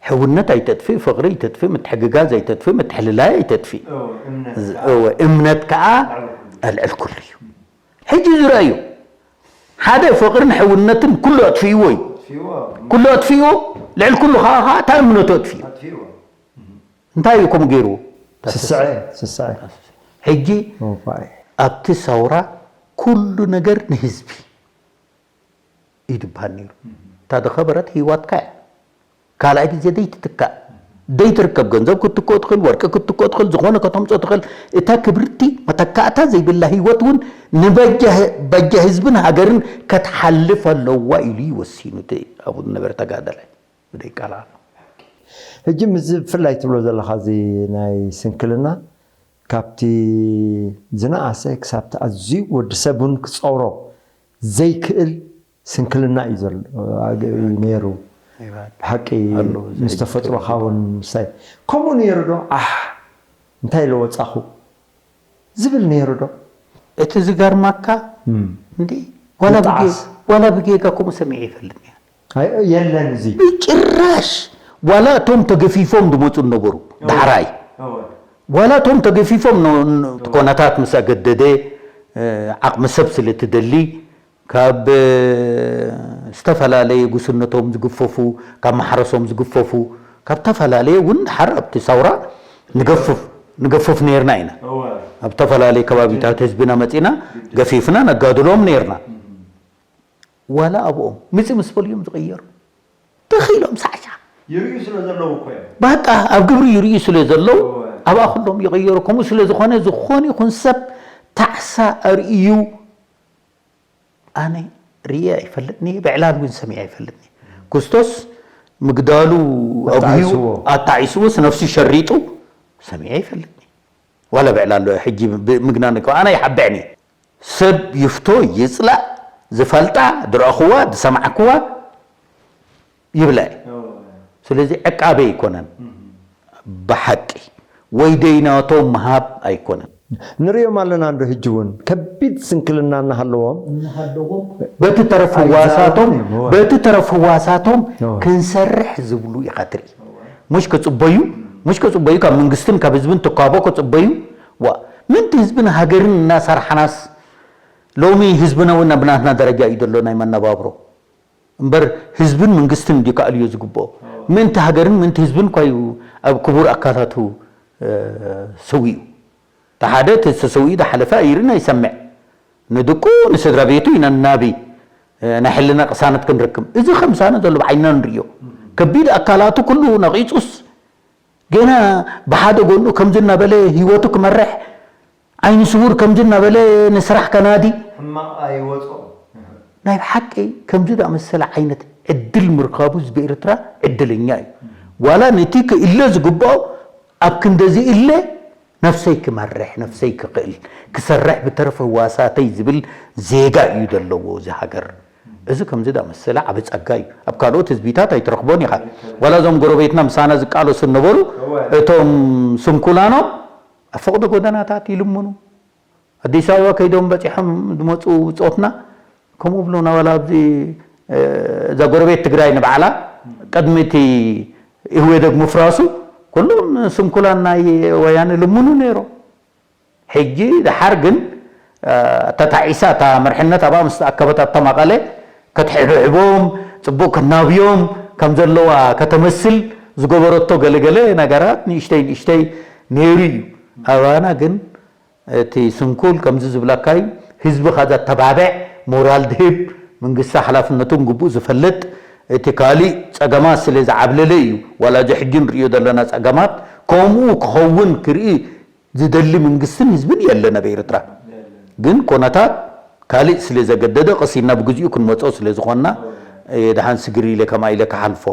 ሕውነት ኣይተጥፍእ፣ ፍቕሪ ኣይተጥፍእ፣ ምትሕግጋዝ ኣይተጥፍእ፣ ምትሕልላይ ኣይተጥፍእ። እምነት ከኣ ኣልዕል ኩሉ እዩ። ሕጂ ዝረኣዩ ሓደ ፍቕርን ሕውነትን ኩሉ ኣጥፊእዎ እዩ። ኩሉ ኣጥፊእዎ፣ ልዕል ኩሉ ከዓ ከዓ እታ እምነቱ ኣጥፊኡ። እንታይ እዩ ከምኡ ገይርዎ? ስስዐ ስስዐ ሕጂ ኣብቲ ሰውራ ኩሉ ነገር ንህዝቢ እዩ ዝበሃል ነይሩ። እታ ዝኸበረት ህይወትካ እያ። ካልኣይ ግዜ ዘይትትካእ ዘይትርከብ ገንዘብ ክትትኮ ትኽእል፣ ወርቂ ክትትኮ ትኽእል፣ ዝኾነ ከተምጾ ትኽእል። እታ ክብርቲ መተካእታ ዘይብላ ህይወት እውን ንበጃ ህዝብን ሃገርን ከትሓልፍ ኣለዋ ኢሉ እዩ ወሲኑ እቲ ኣብኡ ዝነበረ ተጋዳላይ ብደይ ቃል ኣሎ። ሕጂ ምስዚ ብፍላይ ትብሎ ዘለኻ እዚ ናይ ስንክልና ካብቲ ዝነኣሰ ክሳብቲ ኣዝዩ ወዲ ሰብ እውን ክፀውሮ ዘይክእል ስንክልና እዩ ዘሎ ነይሩ። ብሓቂ ምስ ተፈጥሮኻ እውን ምሳይ ከምኡ ነይሩ ዶ? ዓሕ እንታይ ኢለ ወፃኹ ዝብል ነይሩ ዶ? እቲ ዝገርመካ እንዲ ዋላ ብጌጋ ከምኡ ሰሚዐ ይፈልጥ የለን። እዚ ብጭራሽ ዋላ እቶም ተገፊፎም ዝመፁ ነበሩ ዳሕራይ ዋላ እቶም ተገፊፎም ኮነታት ምስ ኣገደደ ዓቕሚ ሰብ ስለ ትደሊ ካብ ዝተፈላለየ ጉስነቶም ዝግፈፉ ካብ ማሕረሶም ዝግፈፉ ካብ ዝተፈላለየ እውን ድሓር ኣብቲ ሳውራ ንገፍፍ ንገፍፍ ነርና ኢና ኣብ ዝተፈላለየ ከባቢታት ህዝብና መፂና ገፊፍና ነጋድሎም ነርና ዋላ ኣብኦም ምፂ ምስ በልዮም ዝቕየሩ ተኺሎም ሳዕሻ ይርእዩ ስለ ዘለዉ እኮ እዮም። ባቃ ኣብ ግብሪ ይርእዩ ስለ ዘለዉ ኣብኣ ኩሎም ይቕየሩ። ከምኡ ስለ ዝኾነ ዝኾነ ይኹን ሰብ ታዕሳ ኣርእዩ ኣነ ርእየ ኣይፈልጥን እየ፣ ብዕላል እውን ሰሚዐ ኣይፈልጥን እየ። ክርስቶስ ምግዳሉ ኣጉህዩ ኣጣዒስዎስ ነፍሱ ሸሪጡ ሰሚዐ ኣይፈልጥን እየ። ዋላ ብዕላል ሕጂ ምግናን ኣነ ይሓብዕን እየ። ሰብ ይፍቶ ይፅላእ ዝፈልጣ ዝረእኽዋ ዝሰማዕክዋ ይብላ እዩ። ስለዚ ዕቃበ ኣይኮነን ብሓቂ ወይ ደይናቶም ምሃብ ኣይኮነን። ንሪኦም ኣለና እንዶ ሕጂ እውን ከቢድ ስንክልና እናሃለዎም እናሃለዎም በቲ ተረፍ ህዋሳቶም በቲ ተረፍ ህዋሳቶም ክንሰርሕ ዝብሉ ኢኻ ትርኢ። ሙሽ ክፅበዩ ሙሽ ክፅበዩ ካብ መንግስትን ካብ ህዝብን ትካቦ ክፅበዩ ዋ ምንቲ ህዝብን ሃገርን እናሰራሕናስ ሎሚ ህዝብና እውን ኣብ ናትና ደረጃ እዩ ዘሎ ናይ መነባብሮ እምበር ህዝብን መንግስትን እንዲ ክኣልዮ ዝግብኦ ምእንቲ ሃገርን ምእንቲ ህዝብን እኳ እዩ ኣብ ክቡር ኣካላቱ ሰዊኡ ተሓደ ተሰዊኡ ዝሓለፈ ኣይርን ኣይሰምዕ ንድቁ ንስድራ ቤቱ ኢና ናቢ ናይ ሕልና ቅሳነት ክንረክብ እዚ ከምሳነ ዘሎ ብዓይና ንርእዮ ከቢድ ኣካላቱ ኩሉ ነቂጹስ ገና ብሓደ ጎኑ ከምዚ እናበለ ህይወቱ ክመርሕ ዓይኒ ስውር ከምዚ እናበለ ንስራሕ ከናዲ ሕማቕ ኣይወፅኦም ናይ ብሓቂ ከምዚ ዝኣመሰለ ዓይነት ዕድል ምርካቡ ህዝቢ ኤርትራ ዕድለኛ እዩ። ዋላ ነቲ ክእለ ዝግብኦ ኣብ ክንደዚ እለ ነፍሰይ ክመርሕ፣ ነፍሰይ ክኽእል፣ ክሰርሕ ብተረፈ ህዋሳተይ ዝብል ዜጋ እዩ ዘለዎ እዚ ሃገር። እዚ ከምዚ ዝኣመሰለ ዓቢ ጸጋ እዩ። ኣብ ካልኦት ህዝቢታት ኣይትረኽቦን ኢኻ። ዋላ እዞም ጎረቤትና ምሳና ዝቃለሱ ዝነበሩ እቶም ስንኩላኖም ኣብ ፈቕዶ ጎደናታት ይልምኑ። ኣዲስ ኣበባ ከይዶም በጺሖም ዝመጹ ብጾትና ከምኡ ብሎና። ዋላ ኣብዚ እዛ ጎረቤት ትግራይ ንባዕላ ቅድሚ እቲ ኢህወደግ ምፍራሱ ኩሎም ስንኩላን ናይ ወያነ ልምኑ ነይሮም። ሕጂ ደሓር ግን ተታዒሳ እታ መርሕነት ኣብኣ ምስ ተኣከበት ኣብታ መቐለ ከትሕብሕቦም፣ ጽቡቕ ከናብዮም ከም ዘለዋ ከተመስል ዝገበረቶ ገለገለ ነገራት ንእሽተይ ንእሽተይ ነይሩ እዩ። ኣባና ግን እቲ ስንኩል ከምዚ ዝብለካ እዩ። ህዝብኻ ዘተባብዕ፣ ሞራል ድህብ፣ መንግስቲ ሓላፍነቱን ግቡእ ዝፈልጥ፣ እቲ ካሊእ ጸገማት ስለ ዝዓብለለ እዩ። ዋላ እዚ ሕጂ ንርእዮ ዘለና ጸገማት ከምኡ ክኸውን ክርኢ ዝደሊ መንግስትን ህዝብን የለን ኣብ ኤርትራ። ግን ኮነታት ካሊእ ስለ ዘገደደ ቀሲና ብግዚኡ ክንመጾ ስለ ዝኾንና፣ እየ ደሓን ስግር ኢለ ከምኣ ኢለ ክሓልፎ።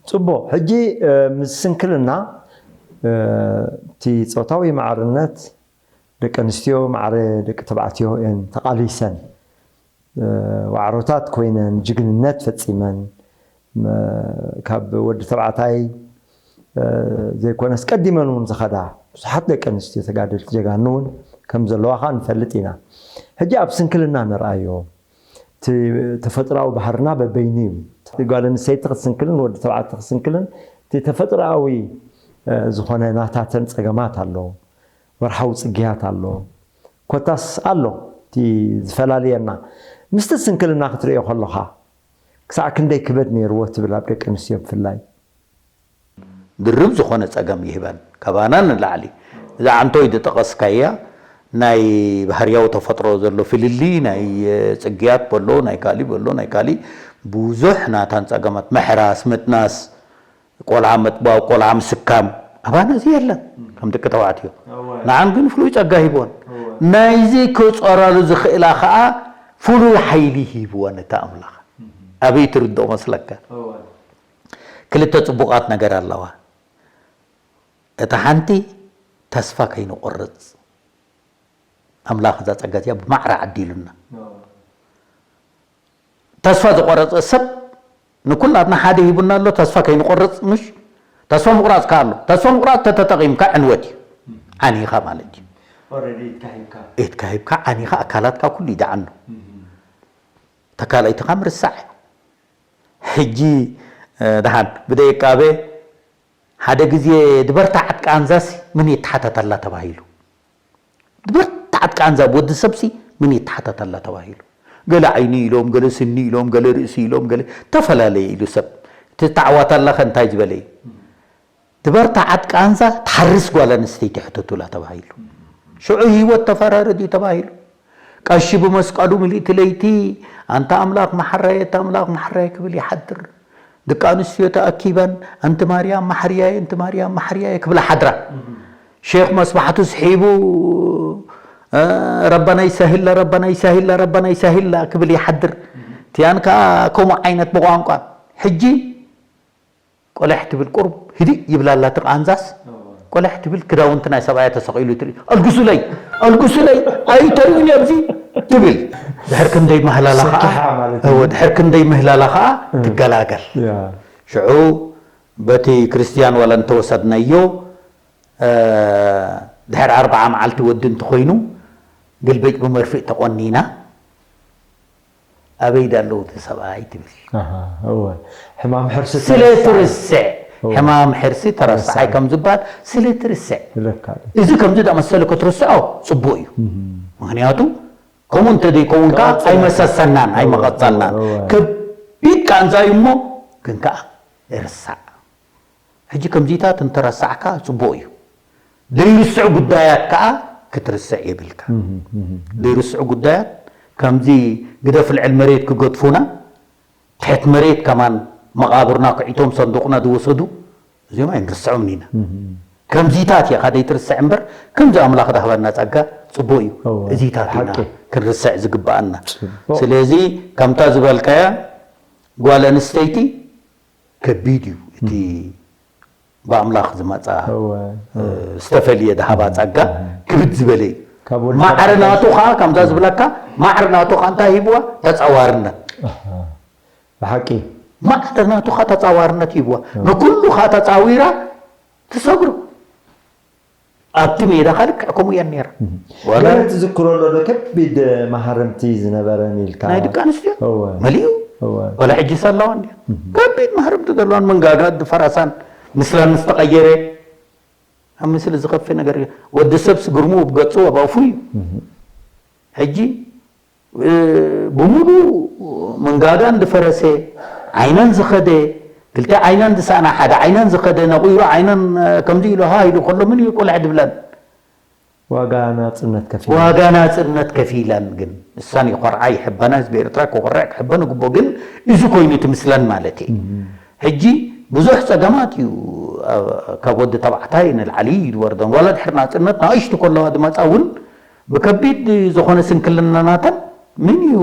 ጽቡቕ። ሕጂ፣ እ፣ ምስ ስንክልና፣ እ፣ እቲ ጾታዊ ማዕርነት ደቂ ኣንስትዮ ማዕረ ደቂ ተባዕትዮ እየን ተቓሊሰን፣ እ፣ ዋዕሮታት ኮይነን፣ ጅግንነት ፈጺመን፣ መ-፣ ካብ ወዲ ተባዕታይ፣ እ፣ ዘይኮነስ ቀዲመን እውን ዝኸዳ ብዙሓት ደቂ ኣንስትዮ ተጋደልቲ ጀጋኑ እውን ከም ዘለዋ ኸኣ ንፈልጥ ኢና። ሕጂ ኣብ ስንክልና ንርኣዮ። እቲ ተፈጥሮኣዊ ባህርና በበይኑ እዩ። እቲ ጓል ኣንስተይቲ ክትስንክልን ወዲ ተባዕታይ ክትስንክልን እቲ ተፈጥሮኣዊ፣ እ፣ ዝኾነ ናታተን ጸገማት ኣሎ። ወርሓዊ ጽግያት ኣሎ። ኮታስ ኣሎ እቲ ዝፈላልየና። ምስቲ ስንክልና ክትርእዮ ከለኻ ክሳዕ ክንደይ ክበድ ነይርዎ ትብል ኣብ ደቂ ኣንስትዮ ብፍላይ? ድርብ ዝኾነ ጸገም ይህበን። ካባና ንላዕሊ። እዛ ዓንቶይ ዝጠቐስካያ ናይ ባህርያዊ ተፈጥሮ ዘሎ ፍልልይ፣ ናይ፣ እ፣ ጽግያት በሎ፣ ናይ ካሊ በሎ፣ ናይ ካሊ ብዙሕ ናታን ጸገማት፣ ምሕራስ፣ ምጥናስ፣ ቆልዓ ምጥባው፣ ቆልዓ ምስካም፣ ኣባና እዚ የለን። ከም ደቂ ተባዕትዮ። እወ። ንዓን ግን ፍሉይ ጸጋ ሂብወን። እወ። ናይዚ ክጸራሉ ዝኽእላ ኸኣ ፍሉይ ሓይሊ ሂብወን እቲ ኣምላኽ። እህ። ኣበይ ትርድኦ መስለካ? እወ። ክልተ ጽቡቓት ነገር ኣለዋ። እታ ሓንቲ ተስፋ ከይንቆርጽ፣ ኣምላኽ እዛ ጸጋ እዚኣ ብማዕረ ዓዲሉና። እወ። ተስፋ ዝቆረጸ ሰብ ንኩላትና ሓደ ሂቡና ኣሎ፣ ተስፋ ከይንቆርጽ፣ ምሽ? ተስፋ ምቑራጽ ከኣ ኣሎ። ተስፋ ምቑራጽ ተተጠቒምካ ዕንወት እዩ። ዓኒኻ ማለት እዩ። ኦልሬዲ ኢድካ ሂብካ። ኢድካ ሂብካ፣ ዓኒኻ፣ ኣካላትካ ኩሉ ይደዓኑ። እህ። ተካላይትኻ ምርሳዕ። ሕጂ፣ እ፣ ደሓን ብደይቃበ ሓደ ግዜ ድበርታ ዓጥቃ ኣንዛሲ ምን ይተሓተተላ ተባሂሉ። ድበርታ ዓጥቃ ኣንዛ ብወዲ ሰብሲ ምን ይተሓተተላ ተባሂሉ። ገለ ዓይኒ ኢሎም፣ ገለ ስኒ ኢሎም፣ ገለ ርእሲ ኢሎም፣ ገለ ተፈላለየ ኢሉ ሰብ። እቲ ተዓዋታላኸ እንታይ ዝበለ እዩ? ድበርታ ዓጥቃ ኣንዛ ትሓርስ ጓል ኣንስተይቲ ሕተቱላ ተባሂሉ። ሽዑ ህይወት ተፈራረድ እዩ ተባሂሉ። ቀሺ ብመስቀሉ ምልእቲ ለይቲ፣ "ኣንታ ኣምላኽ መሓራየ፣ ኣንታ ኣምላኽ መሓራየ" ክብል ይሓድር። ደቂ ኣንስትዮ ተኣኪበን፣ "ኣንቲ ማርያም መሓርያየ፣ ኣንቲ ማርያም መሓርያየ" ክብላ ሓድራ። ሼኽ መስባሕቱ ስሒቡ፣ "እ፣ ረባናይ ሳሂላ፣ ረባናይ ሳሂላ፣ ረባናይ ሳሂላ" ክብል ይሓድር። ትያን ከኣ ከምኡ ዓይነት ብቋንቋ። ሕጂ ቆለሕ ትብል ቁሩብ ህድእ ይብላ ኣላ እቲ ቃንዛስ። እወ። ቆለሕ ትብል ክዳውንቲ ናይ ሰብኣያ ተሰቒሉ ትርኢ። "ኣልግሱለይ፣ ኣልግሱለይ፣ ኣይተርእዩኒ ኣብዚ" ትብል። ድሕር ክንደይ ምህላላ ከኣ፣ ሰኪሓ ማለት እዩ። እወ፣ ድሕር ክንደይ ምህላላ ከኣ እም። ትገላገል። ያ። ሽዑ በቲ ክርስትያን ዋላ እንተወሰድናዮ፣ እ፣ ድሕር ኣርብዓ መዓልቲ ወዲ እንተኾይኑ፣ ግልብጭ ብመርፍእ ተቖኒና፣ "ኣበይ ዳለዉ እቲ ሰብኣይ?" ትብል። ኣሃ፣ እወ። ሕማም ሕርሲ ስለ ትረስዕ። ትርስዕ። እወ። ሕማም ሕርሲ ተረስዓይ ተረስዓይ። ከም ዝበሃል ስለ ትርስዕ። ልክዕ። እዚ ከምዚ ዝኣመሰለ ክትርስዖ ጽቡቕ እዩ። እህ። ምኽንያቱ፣ ከምኡ እንተ ዘይከውን ከኣ ቀጽል። ኣይመሰሰናን፣ እወ፣ ኣይመቐጸልናን። እወ፣ እወ። ከቢድ ቃንዛ እዩ እሞ፣ ግን ከኣ ይርሳዕ። ሕጂ ከምዚታት እንተረሳዕካ ጽቡቕ እዩ። ዘይርስዑ ጉዳያት ከኣ ክትርስዕ የብልካ። እህ፣ እህ። ዘይርስዑ ጉዳያት ከምዚ ግደፍ ልዕል መሬት ክገድፉና፣ ትሕት መሬት ከማን መቓብርና ክዒቶም ሰንዱቕና ዝወሰዱ፣ እዚኦም ኣይንርስዖምን ኢና። እህ። ከምዚታት ኢኻ ደይትርስዕ እምበር፣ ከምዚ ኣምላኽ ዳህበና ጸጋ ጽቡቕ እዩ። እወ፣ እዚታት ኢና ሓቂ። ክንርስዕ ዝግብኣና። ጽቡቕ። ስለዚ ከምታ ዝበልካያ ጓል ኣንስተይቲ ከቢድ እዩ እቲ ብኣምላኽ ዝመጻ፣ እወ፣ እ፣ ዝተፈልየ ዳህባ ጸጋ ክብድ ዝበለ እዩ። ካብ ወዲ ማዕረ ተባዕታይ ናቱ ኸኣ ከምዛ ዝብለካ፣ ማዕረ ናቱ ኸኣ እንታይ ሂብዋ? ተጻዋርነት። ኣሃ። ብሓቂ። ማዕረ ናቱ ኸኣ ተጻዋርነት ሂብዋ። እወ። ንኩሉ ኸኣ ተጻዊራ ትሰግሮ። ኣብቲ ሜዳ ኸኣ ልክዕ ከምኡ እያ ነይራ። እህ። ዋላ ገለ ትዝክሮ ኣሎ ዶ ከቢድ መሃረምቲ ዝነበረን ኢልካ? ናይ ደቂ ኣንስትዮ? እወ። መሊኡ። እወ። ዋላ ሕጂስ ኣለዋ እንድያ። እህ። ከቢድ መሃረምቲ ዘለዋን መንጋጋ ፈራሳን ምስላን ዝተቐየረ ኣብ ምስሊ ዝኸፍእ ነገር እዩ። ወዲ ሰብስ ግርሙ ብገጹ ኣብ ኣፉ እዩ። እህ። ሕጂ እ፣ ብምሉእ መንጋጋ እንድፈረሰ፣ ዓይነን ዝኸደ፣ ክልተ ዓይነን ዝሰኣና፣ ሓደ ዓይነን ዝኸደ፣ ነቑይሩ ዓይነን፣ እ፣ ከምዚ ኢሉ ሃ ኢሉ ከሎ፣ ምን እዩ ቆልዐ ድብለን? ዋጋ ናጽነት ከፊለን። ዋጋ ናጽነት ከፊለን። ግን ንሳን ይኾርዓ ይሕበና፣ ህዝቢ ኤርትራ ክኾርዕ ክሕበን ይግቦ። ግን እዚ ኮይኑ ትምስለን ማለት እዩ። እም። ሕጂ ብዙሕ ጸገማት እዩ፣ ኣብ፣ ካብ ወዲ ተባዕታይ ንላዕሊ ይወርደን። ዋላ ድሕሪ ናጽነት ንኣሽቱ ከለዋ ዝመጻ እውን ብከቢድ ዝኾነ ስንክልና ናተን ምን እዩ፣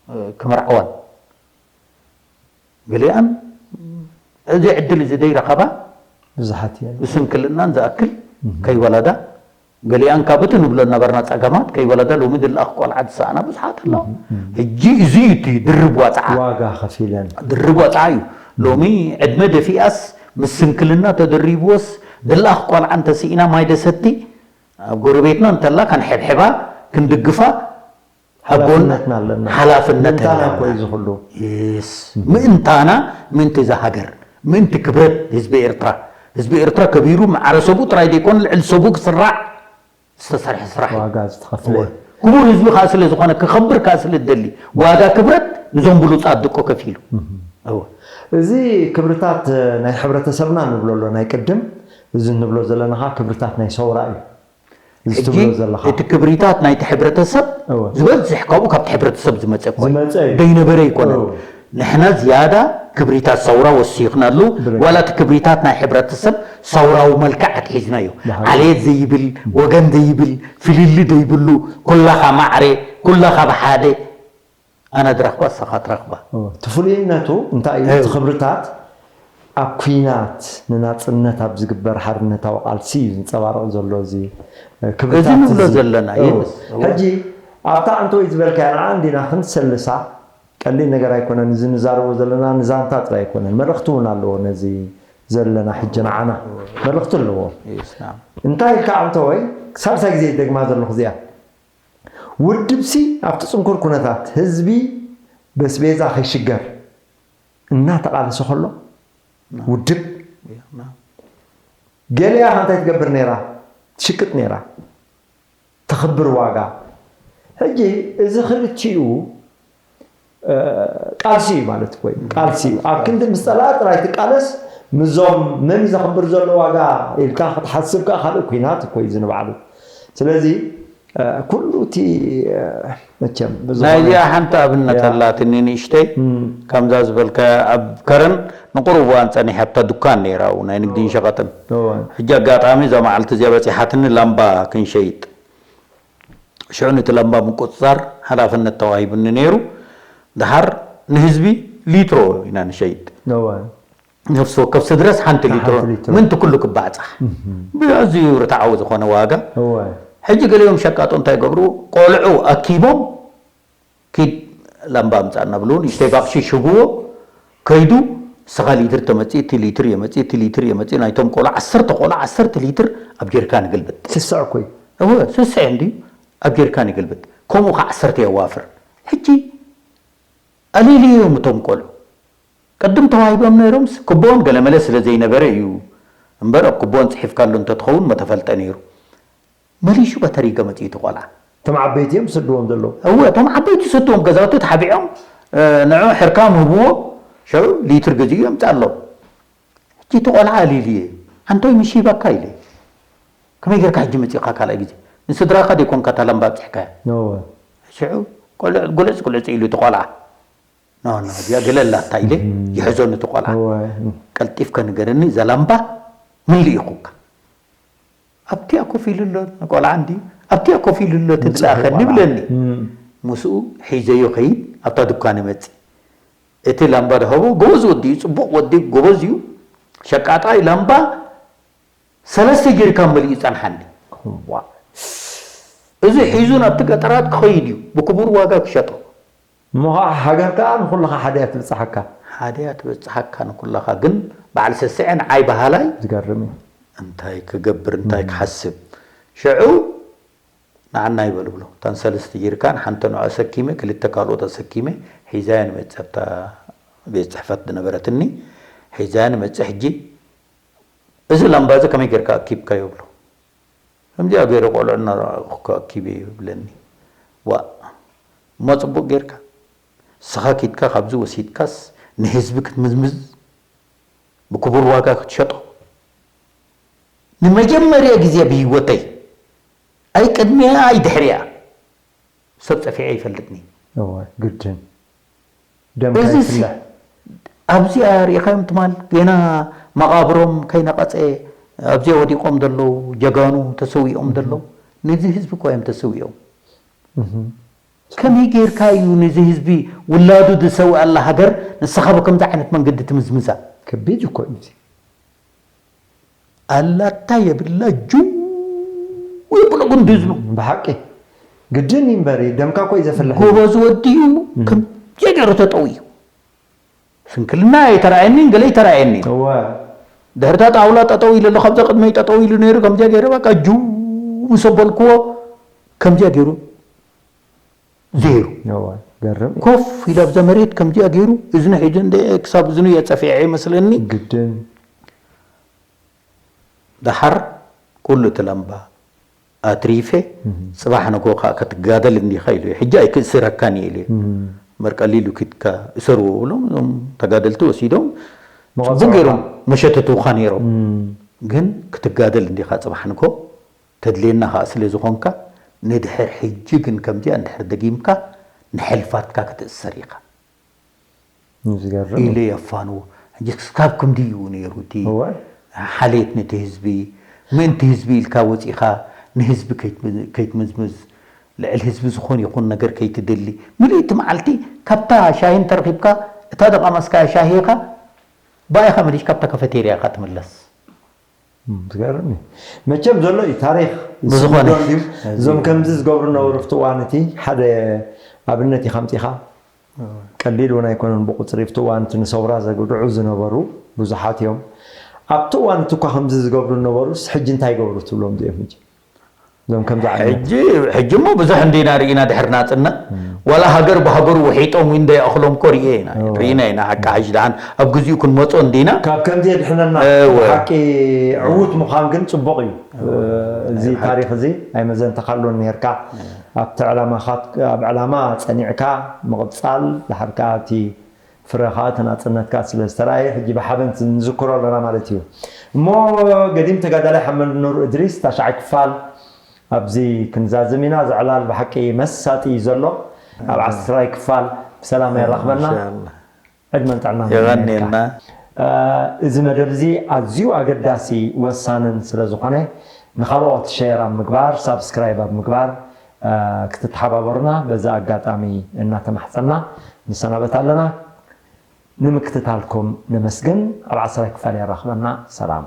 እ፣ ክምርዓወን? ገሊኣን እዚ ዕድል እዚ ዘይረኸባ ብዙሓት እየን። ብስንክልናን ዝኣክል እህ። ከይወለዳ፣ ገሊኣን ካብ እቲ ንብሎ ነበርና ጸገማት ከይወለዳ ሎሚ ድለኣኽ ቆልዓ ዝሰኣና ብዙሓት ኣለዋ። እህ፣ እህ። ሕጂ እዚ እዩ እቲ ድርብ ዋጽዓ። ዋጋ ከፊለን። ድርብ ዋጽዓ እዩ። ሎሚ ዕድመ ደፊኣስ ምስ ስንክልና ተደሪብዎስ ድለኣኽ ቆልዓ እንተስኢና ማይ ደሰቲ ኣብ ጎረቤትና እንተላ ከንሕብሕባ ክንድግፋ ኣብ ጎና ሓላፍነትና ኣለና። ሓላፍነት ምእንታና ኣለና። እኮ እዩ እዚ ኩሉ። የስ። ምእንታና፣ ምእንቲ እዛ ሃገር፣ ምእንቲ ክብረት ህዝቢ ኤርትራ። ህዝቢ ኤርትራ ከቢሩ ማዕረ ሰብኡ ጥራይ ዘይኮነ ልዕሊ ሰብኡ ክስራዕ ዝተሰርሐ ስራሕ እዩ። ዋጋ ዝተኸፍለ። እወ። ክቡር ህዝቢ ከኣ ስለ ዝኾነ፣ ክኸብር ከኣ ስለ ዝደሊ፣ ዋጋ ክብረት ንዞም ብሉጻት ደቆ ከፊሉ። እህ። እወ። እዚ ክብርታት ናይ ሕብረተሰብና ንብሎ ኣሎ ናይ ቅድም፣ እዚ ንብሎ ዘለና ከኣ ክብርታት ናይ ሰውራ እዩ። እዚ ሕጂ ትብሎ ዘለኻ። እቲ ክብሪታት ናይቲ ሕብረተሰብ እወ። ዝበዝሕ ካብኡ ካብቲ ሕብረተሰብ ዝመጸ እኮ እዩ። ዝመጸ እዩ። ደይነበረ ኣይኮነን። እወ። ንሕና ዝያዳ ክብሪታት ሰውራ ወሲኽናሉ፣ ብልክዕ። ዋላ እቲ ክብሪታት ናይ ሕብረተሰብ ሰውራዊ መልክዕ ኣትሒዝናዮ። ብሓቂ። ዓሌት ዘይብል፣ ወገን ዘይብል፣ ፍልሊ ዘይብሉ፣ ኩላኻ ማዕረ፣ ኩላኻ ብሓደ፣ ኣነ ድረኽባ፣ ንስኻ ትረኽባ። ኦ፣ እቲ ፍሉይነቱ እንታይ እዩ? እቲ እው። ክብርታት ኣብ ኲናት ንናጽነት ኣብ ዝግበር ሓርነታዊ ቃልሲ እዩ ዝንጸባረቕ ዘሎ። እዚ፣ እ፣ ክብርታት እዚ ንብሎ እዚ። ዘለና፣ እው። የስ፣ እው። ሕጂ ኣብታ ኣንተወይ ዝበልካያ ንዓ እንዲና ክንሰልሳ፣ ቀሊል ነገር ኣይኮነን። እዚ ንዛረቦ ዘለና ንዛንታ ጥራይ ኣይኮነን። መልእኽቲ እውን ኣለዎ ነዚ ዘለና ሕጂ ንዓና። መልእኽቲ ኣለዎ። የስ፣ ናም። እንታይ ኢልካ ኣንተወይ? ሳልሳይ ግዜ ይደግማ ዘለኹ እዚኣ። ውድብሲ ኣብቲ ጽንኩር ኩነታት ህዝቢ በስቤዛ ከይሽገር እናተቓለሰ ከሎ፣ ናም። ውድብ ናም። ገሊኣ እንታይ ትገብር ነይራ? ትሽቅጥ ነይራ። ተኽብር ዋጋ። ሕጂ እዚ ክልቲኡ፣ እ፣ ቃልሲ እዩ ማለት እኮ እዩ። ቃልሲ እዩ። ኣብ ክንዲ ምስ ጸላኢ ጥራይ ትቃለስ፣ ምስዞም መን እዩ ዘኽብር ዘሎ ዋጋ ኢልካ ክትሓስብ ከኣ ካልእ ኲናት እኮ እዩ እዚ ንባዕሉ። ስለዚ፣ እ፣ ኩሉ እቲ፣ እ፣ መቸም ብዙኾነ ናይዚኣ ሓንቲ ኣብነት ያ። ኣላትኒ ንእሽተይ፣ እም። ከምዛ ዝበልካ ኣብ ከረን ንቁሩብ እዋን ጸኒሓ ኣብታ ዱካን ነይራ፣ ናይ ንግድን ሸቐጥን። እወ። ሕጂ ኣጋጣሚ እዛ መዓልቲ እዚኣ በጺሓትኒ ላምባ ክንሸይጥ። ሽዑ ነቲ ላምባ ምቁጽጻር ሓላፍነት ተዋሂቡኒ ነይሩ። ደሓር ንህዝቢ ሊትሮ ኢና ንሸይጥ። እወ። ነፍሲ ወከፍ ስድረስ ሓንቲ ሊትሮ፣ ሓንቲ ሊትሮ። ምእንቲ ኩሉ ክባዕጻሕ። እህ። ብኣዝዩ ርትዓዊ ዝኾነ ዋጋ። እወ። ሕጂ ገሊኦም ሸቃጦ እንታይ ይገብሩ? ቆልዑ ኣኪቦም፣ "ኪድ ላምባ ኣምጻእ" እናብሉ ንእሽተይ ባቕሺሽ ህብዎ። ከይዱ፣ "ንስኻ ሊትር ተመጽእ፣ እቲ ሊትር የመጽእ፣ እቲ ሊትር የመጽእ"፣ ናይቶም ቆልዑ ዓሰርተ ቆልዑ ዓሰርተ ሊትር ኣብ ጀሪካን ይግልብጥ። ስስዕ እኮ እዩ። እወ፣ ስስዕ እንድዩ፣ ኣብ ጀሪካን ይግልብጥ። ከምኡ ኸዓ ዓሰርተ የዋፍር። ሕጂ ኣሊልዮም እቶም ቆልዑ። ቅድም ተዋሂቦም ነይሮምስ፣ ክቦኦም ገለመለ ስለ ዘይነበረ እዩ እምበር፣ ኣብ ክቦኦም ጽሒፍካሉ እንተትኸውን መተፈልጠ ነይሩ። መሊሹ በተሪገ መጺኡ እቲ ቆልዓ። እቶም ዓበይቲ እዮም ዝስድዎም ዘለዉ። እወ፣ እቶም ዓበይቲ ዝስድዎም፣ ገዛውቲ ተሓቢኦም፣ እ፣ ንዑ ሕርካም ህብዎ፣ ሽዑ ሊትር ገዚኡ የምጽኣሎም። ሕጂ እቲ ቆልዓ ኣሊልየ፣ "ኣንቶይ ምሽ ይበካ?" ኢለ። "ከመይ ጌርካ ሕጂ መጺእካ ካልኣይ ግዜ? ንስድራኻ ደይኮንካ እታ ላምባ ኣብጺሕካያ?" እወ። ሽዑ ቆልዕ-፣ ጉልጽ ጉልጽ ኢሉ እቲ ቆልዓ። "ኖ፣ ኖ፣ እዚኣ ገለ ኣላታ" ኢለ፣ እም። ይሕዞ ነቲ ቆልዓ። እወ። "ቀልጢፍካ ንገረኒ፣ እዛ ላምባ ምን ልኢኹካ ኣብቲኣ ኮፍ ኢሉ ኣሎ ቆልዓ እንዲ ኣብቲኣ ኮፍ ኢሉ ኣሎ ትድላኸኒ ብለኒ ምስኡ ሒዘዮ ከይድ ኣብታ ድኳን መፅእ እቲ ላምባ ድሃቦ ጎበዝ ወዲ እዩ ፅቡቕ ወዲ ጎበዝ እዩ ሸቃጣይ ላምባ ሰለስተ ጀሪካን መሊኡ ይጸንሓኒ። እዚ ሒዙ ናብቲ ገጠራት ክኸይድ እዩ፣ ብክቡር ዋጋ ክሸጦ። እሞ ኸዓ ሃገር ከኣ ንኹልኻ ሓደ እያ ትብጽሓካ። ሓደ እያ ትበጽሓካ ንኩላኻ፣ ግን በዓል ሰስዐ ንዓይ በሃላይ። ዝገርም እዩ። እንታይ ክገብር እንታይ ክሓስብ ሽዑ ንዓና ይበል ብሎ እታን ሰለስተ ጀሪካን ሓንቲ ንዑ ኣሰኪመ ክልተ ካልኦት ኣሰኪመ ሒዛያ ንመጽእ ኣብታ ቤት ጽሕፈት ዝነበረትኒ ሒዛያ ንመጽእ ሕጂ እዚ ላምባ እዚ ከመይ ጌርካ ኣኪብካዮ ይብሎ። ከምዚኣ ገይረ ቆልዑ እናረኣኹ ኣኪበዮ ይብለኒ። ዋእ እሞ ፅቡቕ ጌርካ እስኻ ኪድካ ካብዚ ወሲድካስ ንህዝቢ ክትምዝምዝ ብክቡር ዋጋ ክትሸጦ ንመጀመርያ ግዜ ብህይወተይ ኣይ ቅድሚያ ኣይ ድሕሪያ ሰብ ጸፊዐ ይፈልጥኒ። እወ ግድን ደምካ እዚ ይፍለሕ። ኣብዚኣ ርኢኻዮም ትማል ገና መቓብሮም ከይነቐጸ ኣብዚኣ ወዲቖም ዘለዉ ጀጋኑ ተሰዊኦም ዘለዉ ነዚ ህዝቢ እኮ እዮም ተሰዊኦም። እህ። ከመይ ጌርካ እዩ ነዚ ህዝቢ ውላዱ ዝሰውኣላ ሃገር ንስኻ ብከምዚ ዓይነት መንገዲ ትምዝምዛ? ከቢድ እኮ እዩ። ኣላታ የብላ ጅው የብሎ ግን ድዝኑ ብሓቂ ግድን እዩ እምበር ደምካ እኮ እዩ ዘፍልሕ እዩ። ጎበዝ ወዲ እዩ ከም ጀገሩ ተጠው እዩ ስንክልና ኣይተረኣየኒን ገለ ኣይተረኣየኒን እወ ድሕርታ ጣውላ ጠጠው ኢሉ ኣሎ ካብዛ ቅድመይ ጠጠው ኢሉ ነይሩ ከምዚያ ገይረ በቃ ጅው ምስ ኣበልክዎ ከምዚያ ገይሩ ዜሩ እወ ገርም እዩ። ኮፍ ኢሉ ኣብዛ መሬት ከምዚኣ ገይሩ እዝኑ ሒዙ እንደ ክሳብ እዝኑ እየ ጸፊዐ ይመስለኒ ግድን ደሓር ኩሉ እቲ ላምባ ኣትሪፈ፣ ጽባሕ ንግሆ ከኣ ክትጋደል እንዲኻ ኢሉ፣ ሕጂ ኣይክእስረካን እየ ኢሉ። እምበር ቀሊሉ ኪድካ እሰርዎ ብሎም፣ እዞም ተጋደልቲ ወሲዶም፣ ጽቡቕ ገይሮም መሸትትውኻ ነይሮም። ግን ክትጋደል እንዲኻ ጽባሕ ንግሆ፣ ተድልየና ከኣ ስለ ዝኾንካ፣ ንድሕር ሕጂ ግን ከምዚኣ እንድሕር ደጊምካ፣ ንሕልፋትካ ክትእሰር ኢኻ። ዝገርም ኢለ የፋንዎ። ሕጂ ክስካብ ክንዲ እዩ ነይሩ እቲ እወ ሓልየት ነቲ ህዝቢ ምእንቲ ህዝቢ ኢልካ ወፂኻ ንህዝቢ ከይትመ- ከይትምዝምዝ ልዕሊ ህዝቢ ዝኾን ይኹን ነገር ከይትደሊ ምልእቲ መዓልቲ ካብታ ሻሂ እንተረኺብካ እታ ደቓማስካያ ሻሂ ኢኻ ብኣ ኢኻ መሊስካ ኣብታ ካፈቴርያ ኢኻ ትምለስ። ዝገርም እዩ። መቸም ዘሎ እዩ ታሪክ ብዝኾነ። ዝስምዶ እንድዩ። እዞም ከምዚ ዝገብሩ ነበሩ ኣብቲ እዋን እቲ ሓደ ኣብነት ኢኻ ኣምፂኻ። ቀሊል እውን ኣይኮነን ብቁፅሪ ኣብቲ እዋን እቲ ንሰውራ ዘግድዑ ዝነበሩ ብዙሓት እዮም። ኣብቲ እዋን እቲ እኳ ከምዚ ዝገብሩ ነበሩስ ሕጂ እንታይ ይገብሩ ትብሎም እዚኦም ሕጂ? እዞም ከምዚ ዓይነት ሕጂ ሕጂ እሞ ብዙሕ እንዲና ርኢና ድሕሪ ናፅነት ዋላ ሃገር ብሃገሩ ውሒጦም ውን ደይኣኽሎም እኮ ርኤ ኢና ርኢና ኢና ሓቂ ሓሽ ደሓን ኣብ ግዚኡ ክንመፆ እንዲና ካብ ከምዚ የድሕነና እወ። ሓቂ ዕዉት ምዃን ግን ፅቡቕ እዩ እዚ ታሪክ እዚ ኣይመዘንተካሉን ነርካ ኣብቲ ዕላማኻት ኣብ ዕላማ ፀኒዕካ ምቕፃል ድሓር ከዓ እቲ ፍረ ከዓ እቲ ናፅነትካ ስለ ዝተረኣየ ሕጂ ብሓበን ንዝክሮ ኣለና ማለት እዩ እሞ ገዲም ተጋዳላይ ሓመድ ኑር እድሪስ ታሽዓይ ክፋል ኣብዚ ክንዛዝም ኢና። እዚ ዕላል ብሓቂ መሳጢ እዩ ዘሎ። ኣብ ዓስራይ ክፋል ብሰላም የራኽበና። ዕድመን ጥዕናን ይቐንየልና። እዚ መደብ እዚ ኣዝዩ ኣገዳሲ ወሳንን ስለ ዝኾነ ንኻልኦት ሸር ኣብ ምግባር ሳብስክራይብ ኣብ ምግባር ክትተሓባበሩና በዚ ኣጋጣሚ እናተማሕፀና ንሰናበት ኣለና። ንምክትታልኩም ነመስግን። ኣብ ዓስራይ ክፋል የራኽበና። ሰላም።